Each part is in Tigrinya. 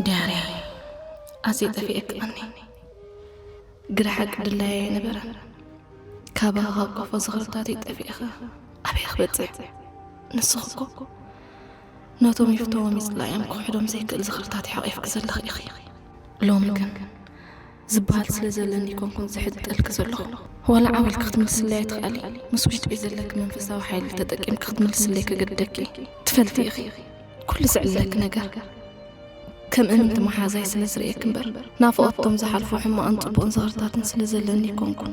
ዲያርያ ኣዝየ ጠፊኤክኣኒ። ግደ ሓቂ ድላየ ኣይነበረን። ካባኺ ካብ ቆፎ ዝኽርታተይ ጠፊእኸ ኣበይ ክበጽሕ? ንስኺ እኮ ነቶም ይፍተዎም ይጽላእዮም ክኽሕዶም ዘይክእል ዝኽርታተይ ሓቒፍኪ ዘለኺ ኢኺ። ሎሚ ግን ዝበሃል ስለ ዘለኒ ኣይኮንኩን ዝሕጠልኪ ዘለኹ። ዋላ ዓው ኢልኪ ክትምልስለይ ኣይትኽእሊ። ምስ ውሽጢ ዘለኪ መንፈሳዊ ሓይሊ ተጠቂምኪ ክትምልስለይ ከገድደኪ ትፈልጢ ኢኺ። ኩሉ ዝዕለኪ ነገር ከም እምንቲ መሓዛይ ስለ ዝርእየኪ እምበር፣ ናፍቖቶም ዝሓልፉ ሕማቕን ጽቡቕን ዝኽርታትን ስለ ዘለኒ ኣይኮንኩን።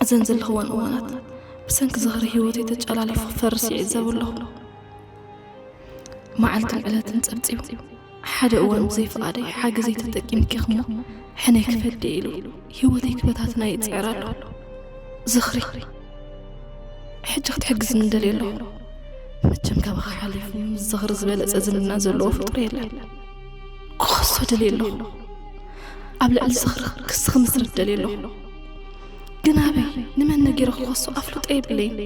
እዘን ዘለኽወን እዋናት ብሰንኪ ዝኽሪ ህይወተይ ተጨላሊፉ ክፈርስ ይዕዘብ ኣለኹ። መዓልትን ዕለትን ጸብጺቡ፣ ሓደ እዋን ብዘይፍቓደይ ሓገዘይ ተጠቂምኪ እሞ ሕነይ ክፈዲ ኢሉ ህይወተይ ክበታትና ይጽዕር ኣሎ። ዝኽሪ፣ ሕጂ ክትሕግዝኒ እንደልየ ኣለኹ። መቸም ካባኻ ሓሊፉ ምስ ዝኽሪ ዝበለጸ ዝምድና ዘለዎ ፍጡር የለን። ክኸሶ ደልየ ኣለኹ። ኣብ ልዕሊ ዝኽሪ ክሲ ክምስርት ደልየ ኣለኹ። ግን ኣበይ? ንመን ነጊረ ክኸሶ ኣፍልጦ የብለይን።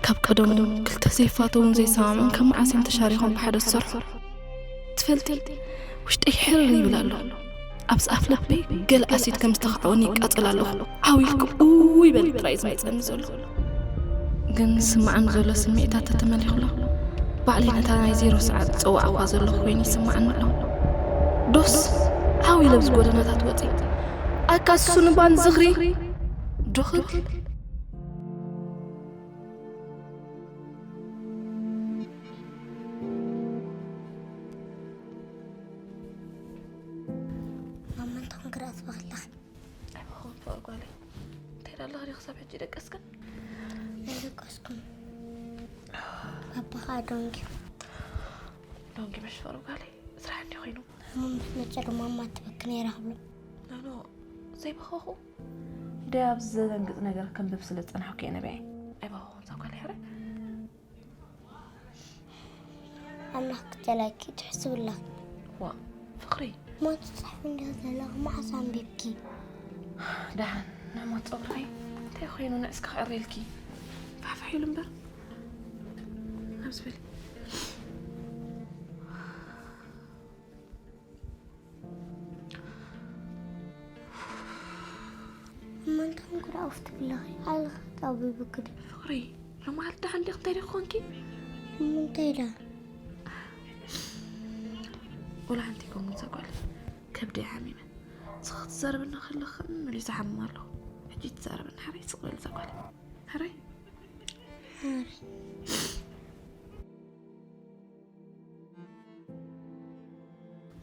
ካብ ቀደሙ ክልተ ዘይፋተውን ዘይሰማምዑን ካብ መዓስ እዮም ተሻሪኾም ብሓደ ዝሰርሑ? ትፈልጢ፣ ውሽጠይ ሕርር ይብል ኣሎ። ኣብ ኣፍ ልበይ ገለ ኣሲድ ከም ዝተኻዕወኒ ይቃጸል ኣለኹ። ዓው ኢልኩ ኡይ በል ጥራይ ዝመጸኒ ዘሎ። ግን ዝስምዓኒ ዘሎ ስምዒታት ተተመሊኹላ፣ ባዕለይ ነታ ናይ ዜሮ ሰዓት ዝጸዋዕኳ ዘለኹ ኮይኑ ይስምዓኒ ኣሎ። ዶስ ዓው ኢለ ኣብዚ ጎደናታት ወጺ፣ ኣካ ሱንባን ዝኽሪ ዶ ክብል? ማማ፣ እንታይ ኮንኪ ደኣ ትበኺ ኣለኺ? ኣይበኸኹን ፍቕሪ ጓለይ። እንታይ ደኣ ኣለኺ ድዩ ክሳብ ሕጂ ደቀስክን? ኣይደቀስኩን። ባባ ኸኣ ዶንጊ። ዶንጊ ምሽ ፍቕሪ ጓለይ። ስራሕ እንዲ ኮይኑ። ማማ ምስ መጸ ድማ ማማ ትበኪ ነይራ ክብሎ። ኖ፣ ኖ፣ ዘይበኸኹ። ደይ ኣብዚ ዘደንግጽ ነገር ከንብብ ስለ ዝጸናሕኩ እየ ነቢዐ። ኣይበኸኹን እዛ ጓለይ ሕረ። ኣምላኽ ክተላኪ ትሕስብ ኣለኺ። ዋ፣ ፍቕሪ። እሞ ትጽሕፊ እንዲኺ ዘለኺ መዓስ ኣንቢብኪ? ደሓን፣ ንዕሞት ጸጉርኺ እንታይ ኮይኑ ንዕስኪ ክዕሪ ኢልኪ? ፋሕፋሕ ኢሉ እምበር። ኣብዚ በሊ። እሞ እንታይ ኮንኩ ደኣ ኡፍ ትብሊ ኣለኺ? ሓይልኺ ጠቢቡኪ ድዩ? ፍቕሪ፣ ሎማዓልቲ ደሓን ዲኺ? እንታይ ዲኺ ኮንኪ? እሞ እንታይ ደኣ? ወላ ሓንቲ ኣይኮንኩን እዛ ጓል። ከብደይ ሓሚመ። ንስኺ ክትዛረብና ከለኺ ከም መሊሰ ሓምም ኣለኹ። ሕጂ ትዛረበና ሓረይ ስቕ በሊ እዛ ጓል። ሓረይ። ሓረይ።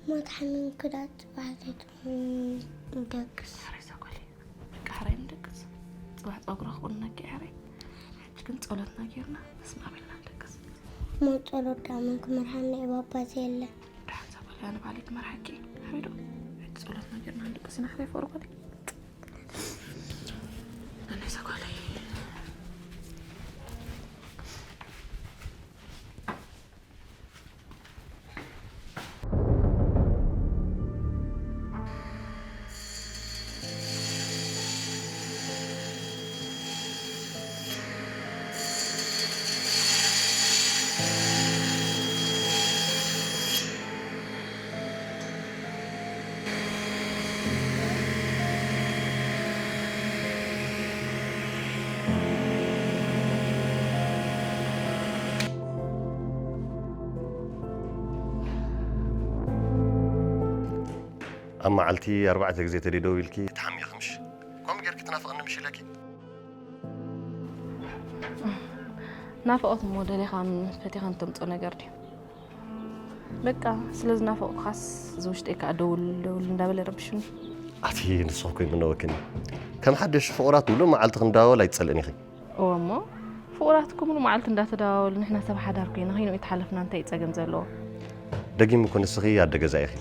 እሞ ተሓሚምኪ ደኣ ጽባሕ ዘይትኾኒ ንደቅስ። ሓረይ እዛ ጓል። በቃ ሓረይ ንደቅስ። ጽባሕ ጸጉሪ ክቑነኪ ሓረይ። ሕጂ ግን ጸሎትና ጌርና በስመ ኣብ ኢልና ንደቅስ። እሞ ጸሎት ደኣ መን ክመርሓኒ? ባባ ዘየለ። ደሓን እዛ ጓል እያ ንባዕለይ ትመርሓኪ። ሓረይ ዶ? ሕጂ ጸሎትና ጌርና ንደቅስ ኢና ሓረይ ፍቕሪ ጓለይ። ኣነ እዛ ጓለይ። ኣብ መዓልቲ ኣርባዕተ ግዜ ተደይ ደው ኢልኪ ትሓምዪ ኢኺ ምሽ? ከምኡ ጌርኪ ትናፍቕኒ ምሽ ኢለኪ? ናፍቖት እሞ ደሊኻን ፈቲኻን ተምጽኦ ነገር ድዩ? በቃ፣ ስለ ዝናፈቕኩኻስ እዚ ውሽጠይ ከኣ ደውል፣ ደውል እንዳበለ ረብሹኒ። ኣቲ ንስኺ እኮ ይምነወክኒ። ከም ሓደሽ ፍቑራት ምሉእ መዓልቲ ክንደዋወል ኣይትጸልእን ኢኺ። እወ እሞ፣ ፍቑራት እኮ ምሉእ መዓልቲ እንዳተደዋወሉ ንሕና ሰብ ሓዳር ኮይና ከይንኡ ይተሓለፍና እንታይ እዩ ጸገም ዘለዎ? ደጊም እኮ ንስኺ ኣደ ገዛ ኢኺ።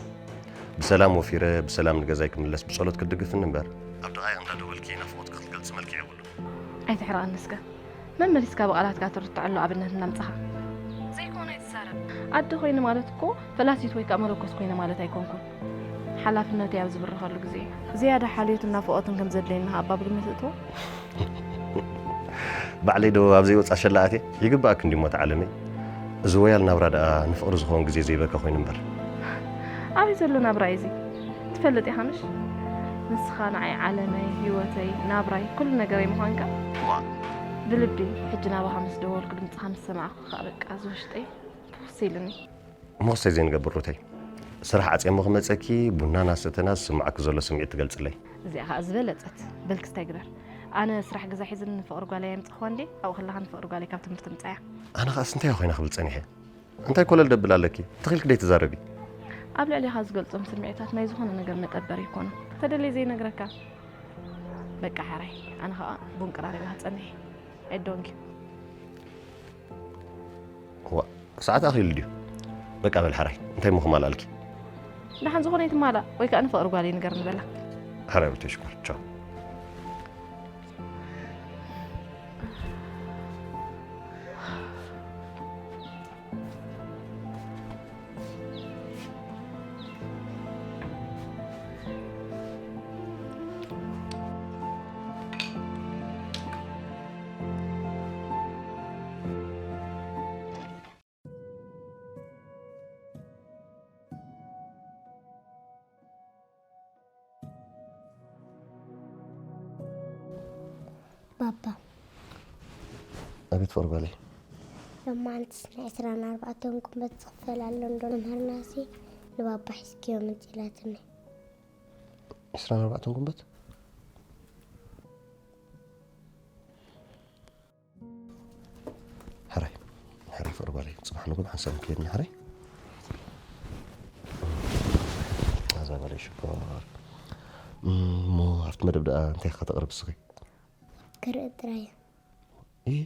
ብሰላም ወፊረ፣ ብሰላም ንገዛይ ክምለስ ብጸሎት ክትድግፍኒ እምበር፣ ኣብ ደቓይቕ እንዳደወልኪ ናፍቖትኪ ክትገልጺ መልክዕ የብሉን። ኣይትሕረቐኒ እስከ። መመሊስካ ብቓላትካ ትርትዐሉ ኣብነት እናምጻኻ። ዘይኮነ ኣይትዛረብ። ኣደ ኮይነ ማለት እኮ ፈላሲት ወይ ከኣ መለኮስ ኮይነ ማለት ኣይኮንኩን። ሓላፍነተይ ኣብ ዝብርኸሉ ግዜ እዩ። ዝያዳ ሓልዮትን ናፍቖትን ከም ዘድልየኒ ከኣ ኣብ ግምት እእትዎ። ባዕለይ ዶ ኣብ ዘይወጻ ሸላ ኣትየ? ይግባኣኪ እንድዩ እሞ እቲ ዓለመይ። እዚ ወያል ናብራ ደኣ ንፍቕሪ ዝኸውን ግዜ ዘይበካ ኮይኑ እምበር። ኣበይ ዘሎ ናብራ እዩ እዚ? ትፈልጥ ኢኻ ምሽ? ንስኻ ንዓይ ዓለመይ፣ ህይወተይ፣ ናብራይ፣ ኩሉ ነገረይ ምዃንካ። ብልቢ ሕጂ ናባኻ ምስ ደወልኩ፣ ድምፅኻ ምስ ሰማዕኩ ከዓ በቃ እዚ ውሽጠይ ትውስ ኢሉኒ። እሞ ክስተይ ዘይንገብር ሩተይ፣ ስራሕ ዓፅየ እሞ ክመፀኪ፣ ቡና እናሰተና ዝስማዓኪ ዘሎ ስምዒት ትገልፅለይ። እዚኣ ከዓ ዝበለፀት። በል ክስታይ ግበር። ኣነ ስራሕ ገዛ ሒዝን ንፍቕሪ ጓለይ የምፅኽዋ እንዴ? ኣብኡ ከለኻ ንፍቕሪ ጓለይ ካብ ትምህርቲ ምፃያ። ኣነ ከዓስ እንታይ ኮይና ክብል ፀኒሐ? እንታይ ኮለል ደብል ኣለኪ? ተኺልክ ደይ ትዛረቢ? ኣብ ልዕሌኻ ዝገልጾም ስምዒታት ናይ ዝኾነ ነገር መጠበሪ ይኾኑ። ተደልየ ዘይነግረካ። በቃ ሓራይ፣ ኣነ ኸኣ ቡን ቀራሪበ ክጸንሕ እየ። I don't give. ዋ፣ ሰዓት ኣኺሉ ድዩ? በቃ በል ሓራይ፣ እንታይ እሞ ክማልኣልኪ? ደሓን ዝኾነ ይትማላእ፣ ወይ ከኣ ንፍቕሪ ጓለይ ንገር ንበላ። ሓራይ ሩተይ ሽኮር፣ ቻው። ባባ። ኣቤት ፍቕሪ ጓለይ። ሎማዓንትስ ናይ ዕስራን ኣርባዕተን ጉንበት ዝኽፈል ኣሎ እንዶ መምህርናሲ፣ ንባባ ሒዝክዮ ምጽእ ኢላትኒ። ዕስራን ኣርባዕተን ጉንበት? ሕራይ፣ ሕራይ ፍቕሪ ጓለይ፣ ጽባሕ ንግሆ ብሓንሳብ ንከይድ ንሕራይ። ኣዛ ጓለይ ሽኮር። እሞ ኣብቲ መደብ ደኣ እንታይ ኢኻ ተቕርብ እስኺ? ክርኢ ጥራይ እየ።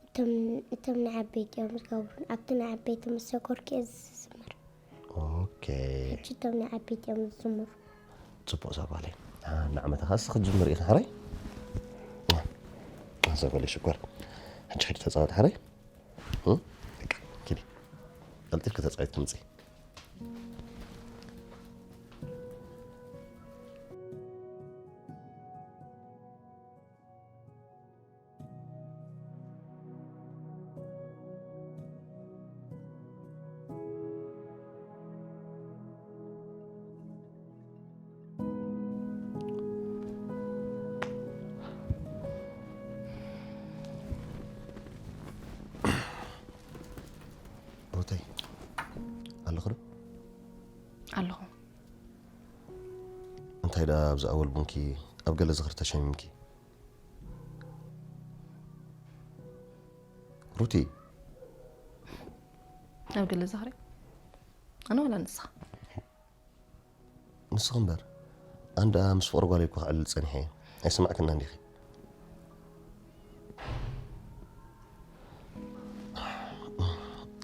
እቶም እቶም ንዓበይቲ እዮም ዝገብሩ። ኣብቲ ንዓበይቲ ምስ ሰኮርኪ እየ ዝዝምር። ኦኬ። ሕጂ እቶም ንዓበይቲ እዮም ዝዝምሩ። ጽቡቕ እዛ ጓለይ። ንዓመታ ኸኣ እስኺ ክትጅምሪ ኢኺ ሕራይ። እዛ ጓለይ ሽኮር። ሕጂ ኺዲ ተጻወቲ ሕራይ። እም? በቃ፣ ኪዲ። ቀልጢፍኪ ተጻዊትኪ ምጺ። ሩተይ፣ ኣለኹ ዶ? ኣለኹ። እንታይ ደኣ ኣብዚ ኣወል ቡንኪ ኣብ ገለ ዝኽሪ ተሸሚምኪ? ሩቲ። ኣብ ገለ ዝኽሪ? ኣነ ዋላ ንስኻ? ንስኺ እምበር። ኣንዳ ምስ ፍቕሪ ጓለይ እኮ ከዕልል ጸኒሐ እየ። ኣይሰማዕክና እንዲኺ?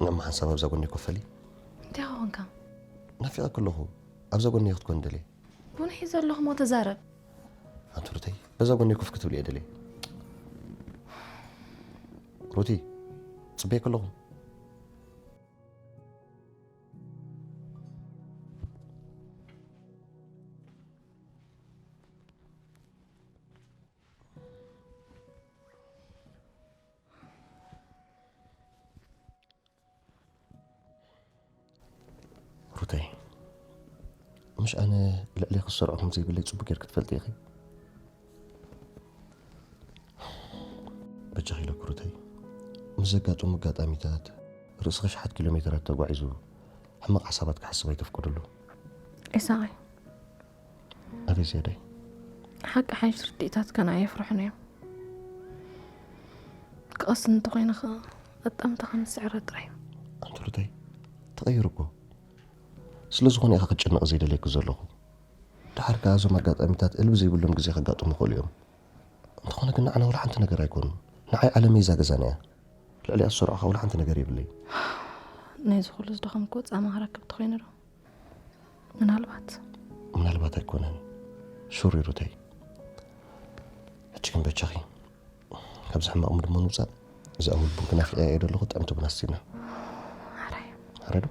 እማ ሓንሳብ ኣብዛ ጎነይ ኮፍ በሊ። እንታይ ኾንካ? ናፊቐኪ ኣለኹ። ኣብዛ ጎነይ ክትኮኒ ደልየ። ቡን ሒዘ ኣለኹ እሞ ተዛረብ። ኣንቲ ሩተይ፣ በዛ ጎነይ ኮፍ ክትብሊ እየ ደልየ። ሩቲ፣ ጽበየኪ ኣለኹ። ሩተይ፣ ምሽ ኣነ ልዕሌኺ ዝሰርዖ ከም ዘይብለይ ጽቡቕ ጌርኪ ትፈልጢ ኢኺ። በጃኺ ኢለኪ ሩተይ፣ ምስ ዘጋጥሙ ኣጋጣሚታት ርእስኺ ሽሓት ኪሎ ሜተራት ተጓዒዙ ሕማቕ ሓሳባት ክሓስብ ኣይተፍቅድሉ። ኢሳቐይ፣ ኣቤት ዝያዳይ። ሓቂ ሓይሽ ርድኢታትካ ንዓይ የፍርሑኒ እዮም። ክቐስን እንተኾይነ ኸኣ ኣጣምታ ከም ዝስዕረ ጥራይ እዩ። ኣንቲ ሩተይ፣ ተቐይሩ እኮ። ስለ ዝኾነ ኢኻ ክትጨነቒ ዘይደልየኪ ዘለኹ። ደሓር ከኣ እዞም ኣጋጣሚታት እልቢ ዘይብሎም ግዜ ከጋጥሙ ይኽእሉ እዮም። እንተኾነ ግን ንዓና ወላ ሓንቲ ነገር ኣይኮኑን። ንዓይ ዓለመይ እዛ ገዛና እያ። ልዕሊኣ ዝሰርዖ ከኣ ወላ ሓንቲ ነገር የብለይ። ናይዚ ኩሉ ዝደኸምክዎ ጻማ ክረክብ እንተኾይኑ ዶ? ምናልባት። ምናልባት ኣይኮነን። ሹር እዩ ሩተይ። ሕጂ ግን በጃኺ፣ ካብዚ ሕማቕ ሙድ እሞ ንውጻእ። እዚ ኣወል ቡን ክናፍቐያ እየ ዘለኹ፣ ጥዕምቲ ቡን ኣስቲና። ሕራይ። ሕራይ ዶ?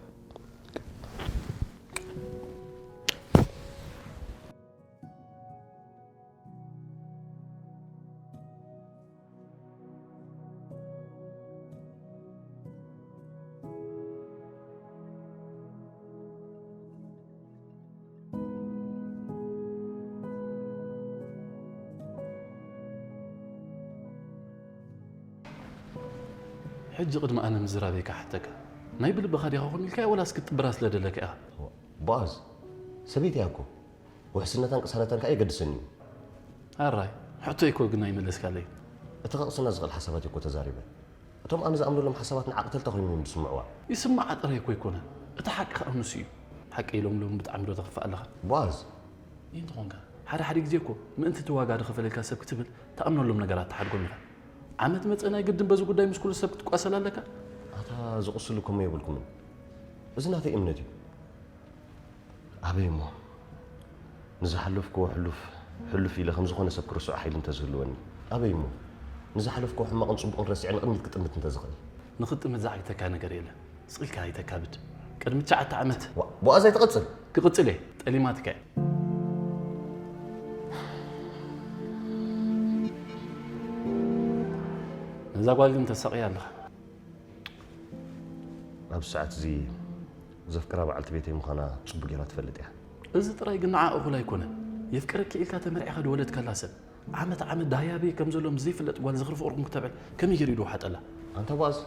ሕጂ ቅድሚ ኣነ ምዝራበይ ክሓተካ፣ ናይ ብልብኻ ዲኻ ኮን ኢልካዮ ወላስ ክትጥብራ ስለ ደለካ ኢኻ? ቦኣዝ፣ ሰበይቲ እያ እኮ። ውሕስነታን ቅሳነታን ከኣ የገድሰኒ እዩ። ኣራይ፣ ሕቶይ እኮ ግን ኣይመለስካለይ። እቲ ከቕስና ዝኽእል ሓሳባት እኮ ተዛሪበ። እቶም ኣነ ዝኣምነሎም ሓሳባት ንዓ ቀተልታ ኮይኖም እዮም ዝስምዕዋ። ይስምዓ ጥራይ እኮ ኣይኮነን፣ እቲ ሓቂ ከኣ ንሱ እዩ። ሓቂ ኢሎም ሎም ብጣዕሚ ዶ ተኽፍእ ኣለኻ? ቦኣዝ። ይንተ ኾንካ፣ ሓደ ሓደ ግዜ እኮ ምእንቲ እቲ ዋጋ ዝኸፈለልካ ሰብ ክትብል ትኣምነሎም ነገራት ትሓድጎም ኢኻ። ዓመት መጸ ናይ ግድን በዚ ጉዳይ ምስ ኩሉ ሰብ ክትቋሰል ኣለካ? ኣታ ዝቕስሉ እኮ እሞ የብልኩምን። እዚ ናተይ እምነት እዩ። ኣበይ እሞ ንዝሓለፍክዎ ሕሉፍ ሕሉፍ ኢለ ከም ዝኾነ ሰብ ክርስዖ ሓይሊ እንተዝህልወኒ፣ ኣበይ እሞ ንዝሓለፍክዎ ሕማቕን ጽቡቕን ረሲዐ ንቕድሚት ክጥምት እንተዝኽእል። ንኽጥምት ዝዓግተካ ነገር የለን። ስቕ ኢልካ ኣይተካብድ። ቅድሚ ትሽዓተ ዓመት። ዋ፣ ቦኣዝ ኣይትቐጽል። ክቕጽል እየ። ጠሊማትካ እየ። ነዛ ጓል ግን ተሳቕያ ኣለኻ። ኣብዚ ሰዓት እዚ ዘፍቅራ በዓልቲ ቤተይ ምዃና ጽቡቕ ጌራ ትፈልጥ እያ። እዚ ጥራይ ግን ንዓ እኹል ኣይኮነን። የፍቅረኪ ኢልካ ተመርዒኻ ዝወለድካላ ሰብ ዓመት ዓመት ዳህያበይ ከም ዘሎ ምስ ዘይፍለጥ ጓል ዝኽሪ ፍቕርኩም ክተብዕል ከመይ ገይሩ ኢዱ ውሓጠላ? ኣንታ ባዝ፣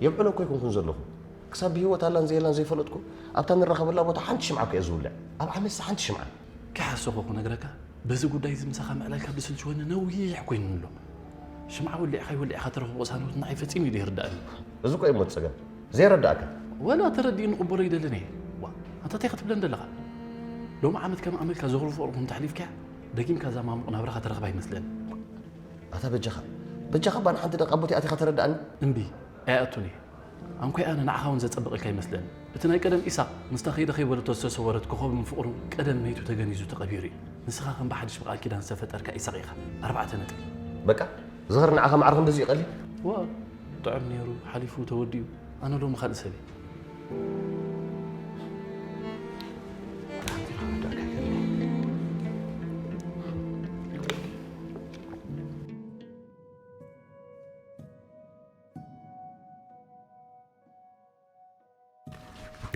የብዕሎ እኮ ኣይኮንኩን ዘለኹ። ክሳብ ብህይወት ኣላን ዘየላን ዘይፈለጥኩ፣ ኣብታ ንራኸበላ ቦታ ሓንቲ ሽምዓ እኮ እየ ዝውልዕ። ኣብ ዓመትሲ ሓንቲ ሽምዓ። ከይሓሰኹ ክነግረካ፣ በዚ ጉዳይ እዚ ምሳኻ ምዕላል ካብ ዝስልችወኒ ነዊሕ ኮይኑ ኣሎ። ሽምዓ ወሊዕካ ይወሊዕካ ተረኽቦ ቅሳነት ንዓይ ፈጺሙ እዩ ዘይርዳእኒ። እዚ እኮ እዩ ሞት ጸገም። ዘይረዳእካ። ወላ ተረዲኡ ንቕበሎ ይደልን እየ። ዋ፣ ኣንታ እንታይ ክትብለን ደለኻ? ሎሚ ዓመት ከም ኣመልካ ዘኽሩ ፍቕርኩም ተሕሊፍካያ፣ ደጊምካ እዛ ማሙቕ ናብራኻ ተረኽባ ኣይመስለኒ። ኣታ በጃኻ፣ በጃኻ ባን ሓንቲ ደቃ ቦቲ ኣቲኻ ተረዳእኒ። እምቢ፣ ኣይኣቱን እየ። ኣንኮይ ኣነ ንዓኻ እውን ዘጸብቐልካ ይመስለኒ። እቲ ናይ ቀደም ኢሳቕ ምስታ ከይደ ከይበለቶ ዝተሰወረት ኮኸብ ምፍቕሩ ቀደም መይቱ ተገኒዙ ተቐቢሩ እዩ። ንስኻ ከም ብሓድሽ ብቃል ኪዳን ዝተፈጠርካ ኢሳቕ ኢኻ። ኣርባዕተ ነጥቢ። በቃ፣ ዝኽሪ ንዓኻ ማዕረ ክንድዚ ይቐሊ? ዋ፣ ጥዑም ነይሩ፣ ሓሊፉ ተወዲኡ። ኣነ ሎሚ ካልእ ሰብ እየ።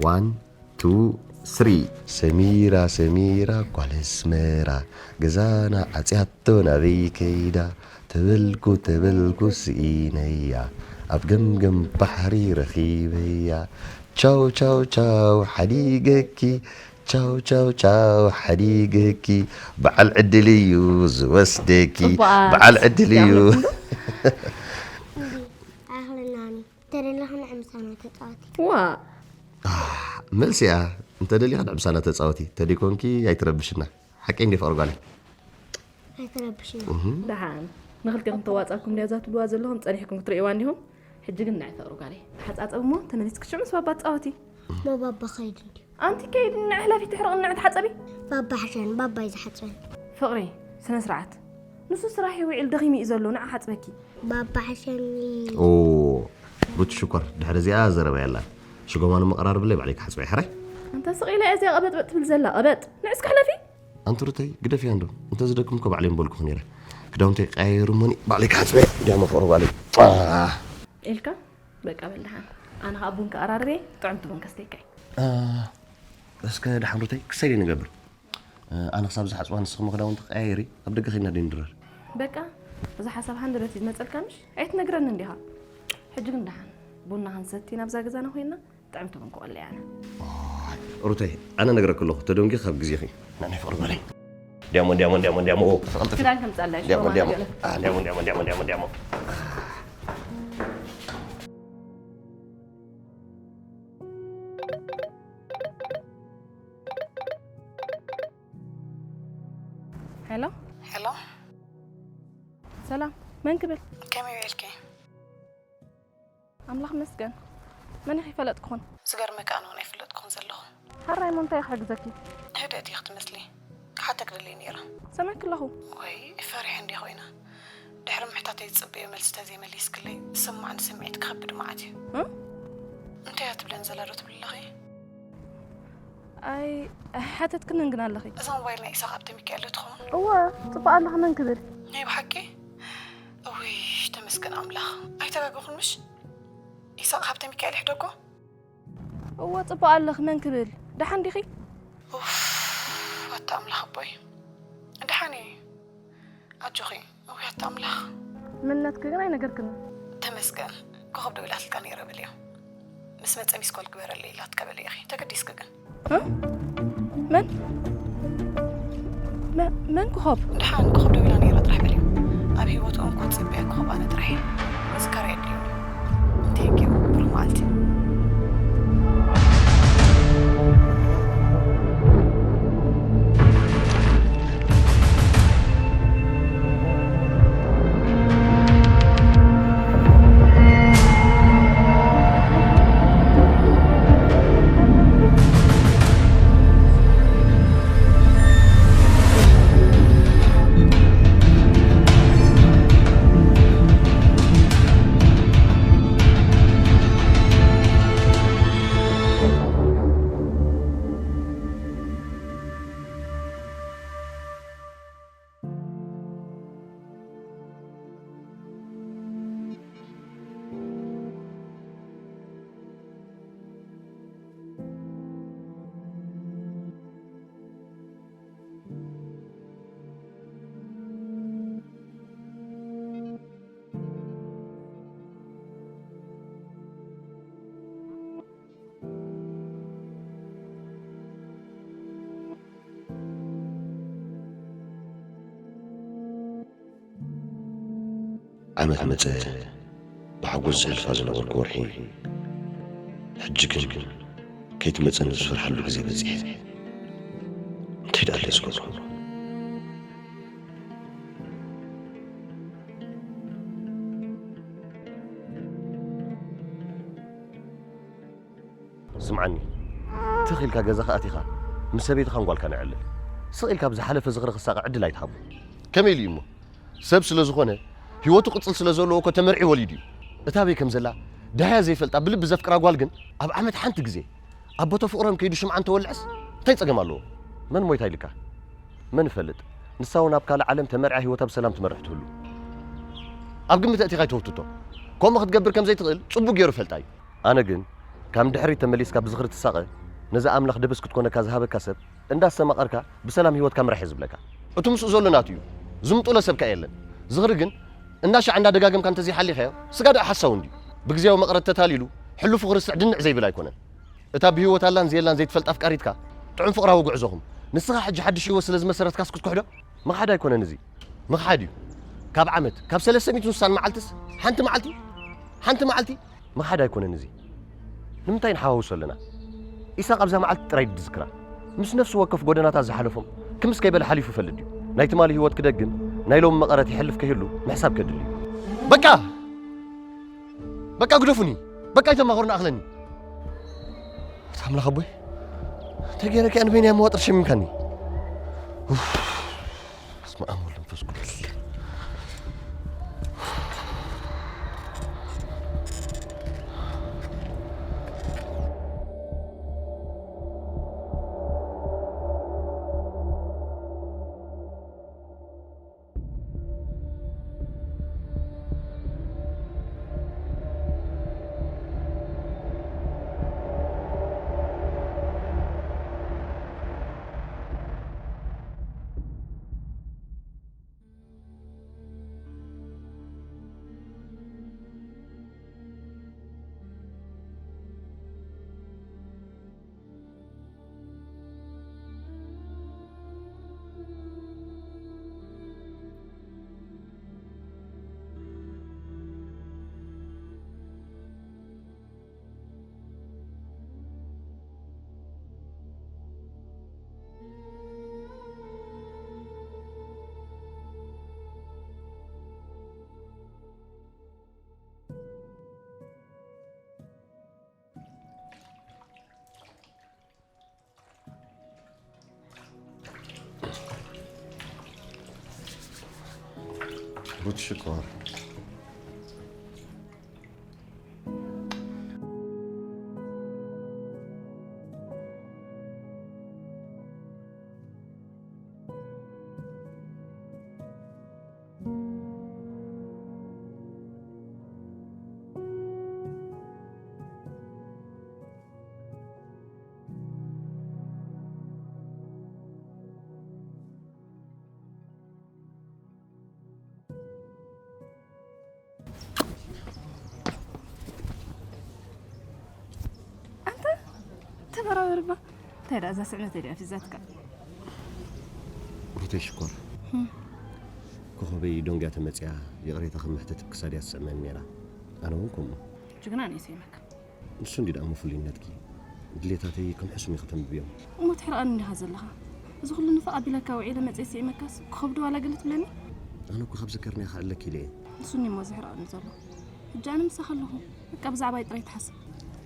ዋን፣ ቱ፣ ስሪ። ሰሚራ፣ ሰሚራ፣ ጓል ኣስመራ፣ ገዛና ዓጽያቶ ናበይ ከይዳ? ተበልኩ፣ ተበልኩ፣ ስኢነያ፣ ኣብ ገምገም ባሕሪ ረኺበያ። ቻው፣ ቻው፣ ቻው፣ ሓዲገኪ፣ ቻው፣ ቻው፣ ቻው፣ ሓዲገኪ፣ በዓል ዕድል እዩ ዝወስደኪ፣ ጽቡቓት። በዓል ዕድል እዩ። ይኣኽለኩም ዶ? ኣይኣኽለናን እዩ። እንተ ደለኻ ንዕ ምሳና ተጻወቲ። ዋ። ኣህ፣ መልሲ እያ። እንተ ደሊኻ ንዕ ምሳና ተጻወቲ። ተደይኮንኪ ኣይትረብሽና። ሓቀይ እንዲ ፍቕሪ ጓለይ። ኣይትረብሽና። እህ። ደሓን። ንኽልቴኹም ተዋጻኩም ድያ እዛ ትብልዋ ዘለኹም ጸኒሕኩም ክትርእይዋ እንዲኹም? ሕጂ ግን ንዕ ፍቕሪ ጓለይ። ተሓጻጸቡ እሞ ተመሊስኪ ሽዑ ምስ ባባ ተጻወቲ። እሞ ባባ ኸይድ እንድዩ። ኣንቲ ከይድ ንዕ ሕለፊ ትሕርቕ ንዕ ተሓጸቢ። ባባ ሓሸን፣ ባባ እዩ ዝሓጽበን። ፍቕሪ፣ ስነ ስርዓት። ንሱ ስራሕ ይውዕል ደኺሙ እዩ ዘሎ፣ ንዓ ሓጽበኪ። ባባ ሓሸኒ። ኦ፣ ሩቲ ሽኮር፣ ድሕሪ እዚኣ ዘረባ የላን። ሽጎማኑ መቐራርብለይ ባዕለይ ክሓጽበ እየ፣ ሕራይ? ኣንታ ስቕ ኢለ እያ እዚኣ ቀበጥበጥ ትብል ዘላ፣ ቀበጥ። ንዕ እስኪ ሕለፊ። ኣንቲ ሩተይ፣ ግደፍያ እንዶ። እንተ ዝደክም እኮ ባዕለይ ምበልኩኺ ነይረ። ክዳውንተይ ቀያይሩ እሞኒ ባዕለይ ክሓጽበ እየ። ድያሞ ፍቕሪ ጓለይ። ኣህ። ኢልካ፣ በቃ በል ደሓን። ኣነ ኸኣ ቡን ክኣራርብ እየ፣ ጥዕምቲ ቡን ከስተይካ እየ። ኣህ፣ እስከ ደሓን ሩተይ፣ ክሰይ ደይ ንገብር። ኣነ ክሳብ ዝሓጽባ ንስኺ ክዳውንቲ ቀያይሪ ኣብ ደገ ኸይድና ደይ ንድረር። በቃ፣ እዚ ሓሳብ ሃንደበት እዩ ዝመጸልካ ምሽ? ኣይትነግረንን ዲኻ? ሕጂ ግን ደሓን፣ ቡና ክንሰቲ ናብዛ ገዛና ኮይንና ጥዕምቲ ቡን ክቆሊ ኣነ። ዋይ፣ ሩተይ፣ ኣነ ነግረኪ ኣለኹ፣ ተደንጊ ካብ ግዜኺ። ናይ ፍቕሪ ጓለይ። ዲያሞን፣ ዲያሞን፣ ዲያሞን፣ ዲያሞን፣ ኦ፣ ተቐልጥፊ። ክዳን ከምጻለይ፣ ዲያሞን፣ ሽጎማ ዲያሞን። ነገር። ኣ፣ ዲያሞን፣ ዲያሞን፣ ዲያሞን፣ ዲያሞን፣ ዲያሞን። ሄሎ። ሄሎ። ሰላም፣ መን ክብል? ከመይ ውዒልኪ? ኣምላኽ መስገን። መን ኢኺ ይፈለጥኩኹን? ዝገርመካ ኣነ እውን ኣይፈለጥኩኹን ዘለኹ። ሓራይ እሞ እንታይ ክሕግዘኪ? ህድእቲ ኢኺ ትመስሊ። ክሓተኪ ደልየ ነይረ። ሰሚዕኪ ኣለኹ። ወይ ፈሪሐ እንድየ ኮይነ። ድሕሪ ምሕታተይ ዝጽበዮ መልሲ ተዘይመሊስክለይ ዝስምዓኒ ስምዒት ክኸብድ መዓት እዩ። እ? እንታይ እያ ትብለኒ ዘላ ዶ ትብሊ ኣለኺ? ኣይ፣ ሓተትክንን ግን ኣለኺ። እዛ ሞባይል ናይ ኢሳቕ ሃብተሚካኤል ዶ ትኸውን? እወ፣ ጽቡቕ ኣለኺ፣ መን ክብል? ናይ ብሓቂ? እውይ፣ ተመስገን ኣምላኽ። ኣይተጋገኹን ምሽ? ኢሳቕ ሃብተሚካኤል ይሕደጎ? እወ፣ ጽቡቕ ኣለኺ፣ መን ክብል? ደሓን ዲኺ? ኡፍ፣ ኣታ ኣምላኽ ኣቦይ። ደሓን እየ። ኣጆኺ፣ እውይ ኣታ ኣምላኽ። መንነትኪ ግን ኣይነገርክንን። ተመስገን፣ ኮኾ ዶ ኢላትልካ ነይረ በልዮ። ምስ መጸ ሚስኮል ግበረለይ ኢላትካ በልዮ ኢኺ። ተገዲስኪ ግን። መን መ- መን ክኾብ? ድሓን ክኹብ ዶ ኢላ ነይራ ጥራሕ በልዮ። ኣብ ህይወቱ እንኮ ጽበያ ክኹብ ኣነ ጥራሕ እየ። መዝከር የድልዮ። Thank you። ብሩኽ መዓልቲ። ዓመት መጸ ብሓጎስ ዘሕልፋ ዝነበርኩ ወርሒ ሕጂ ግን ከይትመጸኒ ዝፈርሓሉ ግዜ በጺሐ። እንታይ ደኣ ኣለ ዝገብሮ? ስምዓኒ፣ ትኽ ኢልካ ገዛኻ ኣቲኻ ምስ ሰበይትኻን ጓልካን ኣዕልል። ስቕ ኢልካ ብዝሓለፈ ዝኽሪ ክሳቐ ዕድል ኣይትሃቦ። ከመይ ኢሉ እዩ እሞ? ሰብ ስለ ዝኾነ፣ ህይወቱ ቅጽል ስለ ዘለዎ እኮ ተመርዒ ወሊዱ እዩ። እታ ኣበይ ከም ዘላ፣ ደሃያ ዘይፈልጣ ብልቢ ዘፍቅራ ጓል ግን ኣብ ዓመት ሓንቲ ግዜ ኣብ ቦታ ፍቕሮም ከይዱ ሽምዓ እንተወልዐስ እንታይ ጸገም ኣለዎ? መን ሞይታ ኢልካ? መን ይፈልጥ? ንሳ እውን ኣብ ካልእ ዓለም ተመርዓ ህይወታ ብሰላም ትመርሕ ትህሉ። ኣብ ግምት ኣእቲኻ ኣይተውትቶ። ከምኡ ክትገብር ከም ዘይትኽእል ጽቡቕ ገይሩ ይፈልጣ እዩ። ኣነ ግን ካብ ንድሕሪት ተመሊስካ ብዝኽሪ ትሳቐ፣ ነዛ ኣምላኽ ደበስ ክትኮነካ ዝሃበካ ሰብ እንዳስተማቐርካ ብሰላም ህይወትካ ምራሕ እየ ዝብለካ። እቲ ምስኡ ዘሎ ናቱ እዩ። ዝምጥሎ ሰብካ የለን። ዝኽሪ ግን እንዳሻዕ እንዳደጋገምካ እንተዘይሓሊኻዮ፣ ስጋ ደኣ ሓሳዊ እንድዩ። ብግዝያዊ መቕረት ተታሊሉ፣ ሕሉፉ ክርስዕ ድንዕ ዘይብል ኣይኮነን። እታ ብህይወት ኣላን ዘየላን ዘይትፈልጥ ኣፍቃሪትካ፣ ጥዑም ፍቕራዊ ጉዕዞኹም፣ ንስኻ ሕጂ ሓድሽ ህይወት ስለ ዝመሰረትካስ ክትክሕዶ? ምኽሓድ ኣይኮነን እዚ። ምኽሓድ እዩ። ካብ ዓመት፣ ካብ ሰለስተ ሚእትን ስሳን መዓልትስ፣ ሓንቲ መዓልቲ፣ ሓንቲ መዓልቲ ምኽሓድ ኣይኮነን እዚ። ንምንታይ ንሓዋውሶ ኣለና? ኢሳቕ ኣብዛ መዓልቲ ጥራይ ድዝክራ። ምስ ነፍሲ ወከፍ ጎደናታት ዝሓለፎም ክምስ ከይበለ ሓሊፉ ይፈልጥ ድዩ? ናይ ትማሊ ህይወት ክደግም፣ ናይ ሎሚ መቐረት ይሕልፍ ከይህሉ ምሕሳብ ከድሊ እዩ። በቃ! በቃ ግደፉኒ! በቃ ኣይተማኽሩኒ፣ ኣኽለኒ! ኣታ ኣምላኽ ኣቦይ፣ እንታይ ገይረካ እየ ንበይነይ ኣብ መዋጥር ሸሚምካኒ? ኡፍ! በስመ ኣብ ወወልድ ወመንፈስ ቅዱስ። ጉድ ሽኮር። በራበርባ። እንታይ ደኣ እዛ ስዕመተይ ደኣ ፊዛትካ? ሩተይ ሽኮር። ኮኸበይ ዶንግያ ተመጽያ ይቕሬታ ከም ምሕተት ክሳድ እያ ትስዕመኒ ነይራ። ኣነ እውን ከምኡ። ጅግና ንእሰይ መካ። ንሱ እንዲ ደኣ ፍሉይነትኪ። ድሌታተይ ከም ሕሱም ኢኺ ተንብብዮም። እሞ ትሕርቐኒ እንዲኻ ዘለኻ። እዚ ኩሉ ንፍቕ ኣቢለካ ውዒለ መጽየ ስዒመካስ ክኸብዶ ዋላ ገለ ትብለኒ? ኣነ እኮ ካብ ዘከርናዮ ክዕለኪ ኢለ እየ። ንሱኒ እሞ ዘሕርቐኒ ዘሎ። ሕጂ ኣነ ምሳኻ ኣለኹ። በቃ ብዛዕባይ ጥራይ ትሓስብ።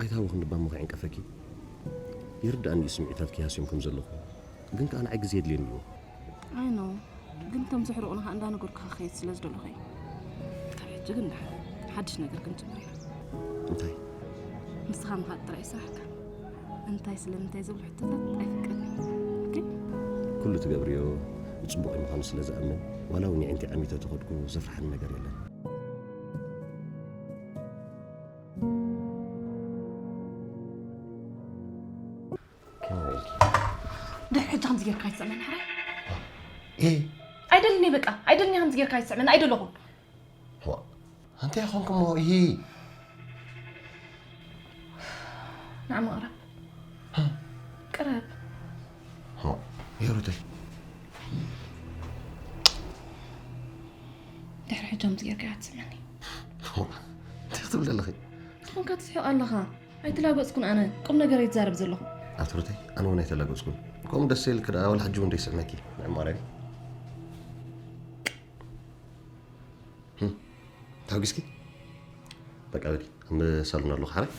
ኣይትሃወኺ እንድባ እሞ ከይዕንቀፈኪ። ይርድኣኒ እዩ ስምዒታትኪ ሃስዮም ከም ዘለኹ። ግን ከኣ ንዓይ ግዜ የድልየኒ እዩ። ኣይ ኖ። ግን እቶም ዘሕርቑኒ ከኣ እንዳነገርኩኻ ክኸይድ ስለ ዝደለኹ እየ። ካብ ሕጂ ግን ደሓን ሓድሽ ነገር ክንጅምር ኢና። እንታይ? ንስኻ ምኻድ ጥራይ እዩ ስራሕካ። እንታይ ስለምንታይ ዝብሉ ሕቶታት ኣይፍቀድን። ኦኬ? ኩሉ ትገብርዮ ብጽቡቕ ምዃኑ ስለ ዝኣምን፣ ዋላ እውን የዒንቲ ዓሚተ ተኸድኩ ዘፍርሓኒ ነገር የለን። ከመይ ኢልኪ? ድሕሪ ሕጂ ከምዚ ጌርካ ኣይትስዕመኒ፣ ሕራይ? እ? ኣይደልን እየ፣ በቃ፣ ኣይደልን እየ፣ ከምዚ ጌርካ ኣይትስዕመኒ፣ ኣይደለኹን። ዋ፣ እንታይ ኾንኩ እሞ? እሂ። ንዓማ ቅረብ። እ? ቅረብ። ዋ፣ የሩተይ። ድሕሪ ሕጂ ከምዚ ጌርካ ኣይትስዕመኒ። ዋ፣ እንታይ ክትብሊ ኣለኺ? ዝኾንካ ትስሕቕ ኣለኻ። ኣይተላገጽኩን ኣነ፣ ቁም ነገር እየ ዝዛረብ ዘለኹ። ኣቲ ሩተይ፣ ኣነ እውን ኣይተላገጽኩን። ከምኡ ደስ ኢልኪ ደኣ፣ ዋላ ሕጂ እውን ደይስዕመኪ። ናይ ማርያም። ህም፣ ታጒስኪ? በቃ በሊ፣ ኣብ ሳሎን ኣለኹ፣ ሓራይ።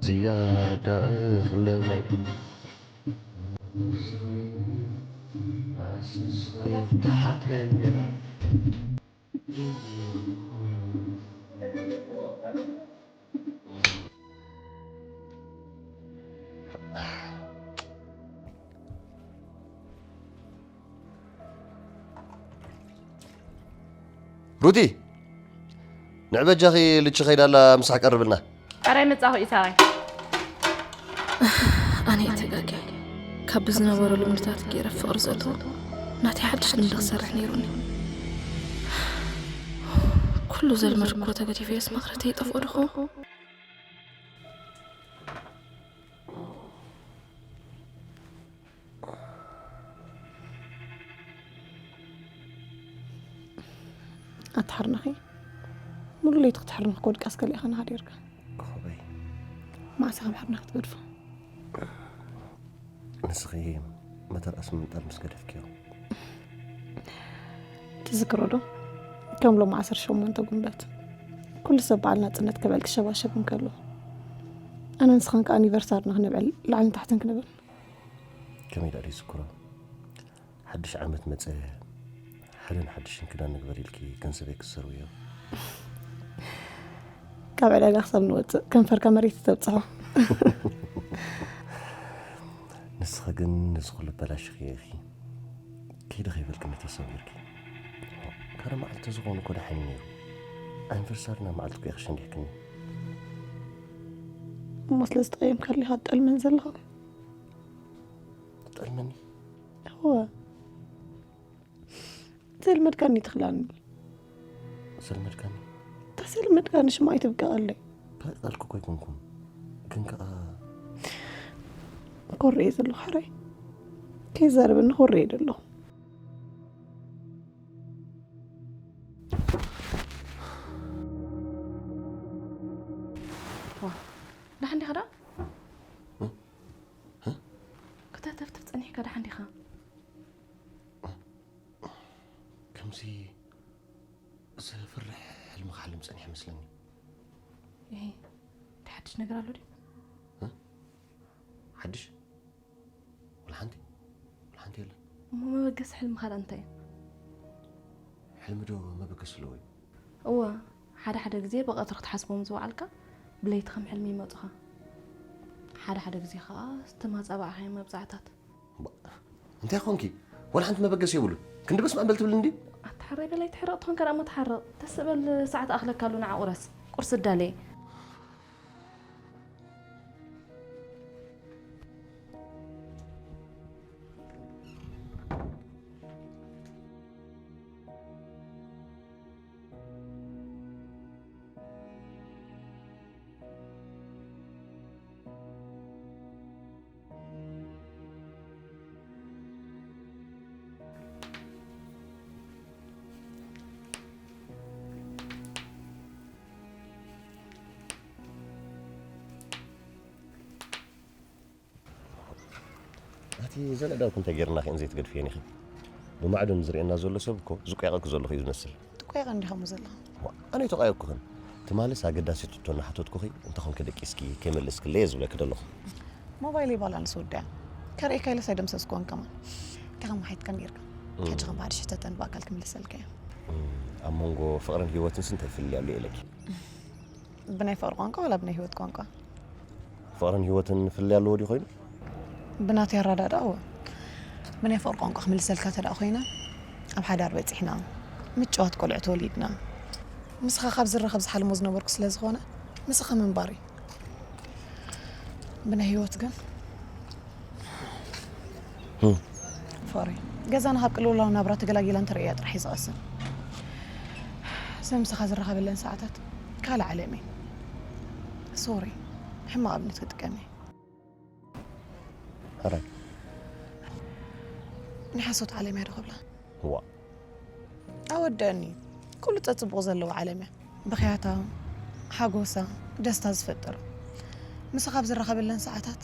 ዝያዳ እኽለመይ ሩቲ፣ ንዕበጃኺ ልቺ ከይዳ ኣላ፣ ምሳሕ ቀርብልና። ኧረ መጻኹ ኢሳይ። ኣነ እየ ተጋግየ። ካብ ብዝነበሩ ልምድታት ገይረ ፍቕሪ ዘእትዎ ናተይ ሓድሽ ልምዲ ክሰርሕ ነይሩኒ። ኩሉ ዘልመድኩዎ ተገዲፈዮስ መቕረተይ ይጠፍኦ ዶ ኸውን? ኣታ ሕርነኺ፣ ሙሉ ለይቲ ክትሕርነኽ ክወድቃስ ገለ ኢኻ ናሃዲርካ። ኮኸበይ። መዓስ ኢኻ ኣብ ሕርነኽ ክትገድፎ? ንስኺ መተርኣስ ምንጣል ምስ ገደፍክዮ። ትዝክሮ ዶ? ከም ሎሚ ዓሰርተ ሸሞንተ ጉንበት። ኩሉ ሰብ በዓል ናጽነት ክብዕል ክሸባሸብ እንከሎ። ኣነ ንስኻን ከኣ ኣኒቨርሳርና ክነብዕል ላዕልን ታሕትን ክንብል። ከመይ ደኣ ዘይዝክሮ? ሓድሽ ዓመት መጸ፣ ሓደን ሓድሽን ክዳን ንግበር ኢልኪ ገንዘበይ ክትሰርውዮ። ካብ ዕዳጋ ክሳብ ንወጽእ ከንፈርካ መሬት ተብጽሖ። ንስኺ ግን ነዚ ኩሉ ኣበላሽኽዮ ኢኺ። ከይደ ከይበልክኒ ተሰዊርኪ። ካልእ መዓልቲ ተዝኸውን እኮ ደሓን እዩ ነይሩ። ኣኒቨርሳሪና መዓልቲ እኮ ኢኺ ሸንዲሕክኒ። እሞ ስለ ዝተቐየምካለይ ኢኻ ትጠልመኒ ዘለኻ? ትጠልመኒ? እወ። ዘልመድካኒ ትኽላኒ። ዘልመድካኒ? እታ ዘልመድካኒ ሽማ ኣይትብቀቐለይ። እንታይ ቃልኩ እኮ ኣይኮንኩን። ግን ከኣ ኮሬ ዘለኹ ሓራይ። ከይዛረበኒ ኮሬ ዘለኹ። እዚ ዘፍርሕ ሕልሚ ክሓልም ጸኒሐ መስለኒ። ይሄ ሓድሽ ነገር ኣሎ ድዩ? ሓድሽ? ወላ ሓንቲ? ወላ ሓንቲ የለን። እሞ መበገሲ ሕልምኻ ደኣ እንታይ እዩ? ሕልሚ ዶ መበገሲ ኣለዎ እዩ? እወ፣ ሓደ ሓደ ግዜ ብቐትሪ ክትሓስቦም ዝወዓልካ ብለይቲ ከም ሕልሚ ይመጹኻ። ሓደ ሓደ ግዜ ከዓ ዝተማጻባዕኻዮ መብጻዕታት። እንታይ ኾንኪ? ወላ ሓንቲ መበገሲ የብሉን። ክንዲ በስመ ኣብ በል ትብል እንዲ? ኣታ ሕራይ በላይ ትሕረቕ ትኾንካ ደኣ እሞ ትሓረቕ። ተስ በል ሰዓት ኣኽለካ ኣሉ ንዓ ቁረስ። ቁርሲ እዳለየ። ኣቲ ዘለ ዳውክ እንታይ ጌርና ኸን ዘይትገድፍየን ኢኺ። ብማዕዶ ንዝርእየና ዘሎ ሰብ እኮ ዝቆያቐኪ ዘለኹ እዩ ዝመስል። ትቆያቐ እንዲኻ እሞ ዘለኻ። ዋ፣ ኣነ ኣይተቆያየኩኽን። ትማልስ ኣገዳሲ ትቶ እናሓተትኩኺ እንተኾንኪ ደቂስኪ ከይመለስክለይ እየ ዝብለኪ ዘለኹ። ሞባይለይ ባላንስ ወዲኣ። ከርእየካ ኢለስ ኣይደምሰስኩዎን ከማን። እንታይ ከም ወሓይትካ ነይርካ። ሕጂ ከም ብሓድሽ ሕተተን ብኣካል ክምልሰልካ እየ። ኣብ መንጎ ፍቕርን ህይወትንስ እንታይ ፍልልይ ኣሎ ኢለኪ። ብናይ ፍቕሪ ቋንቋ ዋላ ብናይ ህይወት ቋንቋ? ፍቕርን ህይወትን ፍልልይ ኣለዎ ድዩ ኮይኑ? ብናተይ ኣረዳድኣ እወ። ብናይ ፍቕሪ ቋንቋ ክምልሰልካ እንተ ደኣ ኮይነ፣ ኣብ ሓዳር በጺሕና፣ ምጭዋት ቆልዑት ወሊድና፣ ምሳኻ ካብ ዝራኸብ ዝሓልሞ ዝነበርኩ ስለ ዝኾነ፣ ምሳኻ ምንባር እዩ። ብናይ ህይወት ግን ፍቕሪ ገዛና ካብ ቅልውላው ናብራ ተገላጊላ እንተርእያ ጥራሕ እዩ ዝቐስን። ሰብ ምሳኻ ዝራኸበለን ሰዓታት ካልእ ዓለም እየ። ሶሪ፣ ሕማቕ ኣብነት ክጥቀም እየ። ሕራይ። ናይ ሓሶት ዓለም እያ ዶ ክብላ? እዋ። ኣወደአኒ። ኩሉ ጸጽቡቕ ዘለዎ ዓለም እያ። ብኽያታ፣ ሓጎሳ፣ ደስታ ዝፈጥር። ምሳኻ ኣብ ዝራኸበለን ሰዓታት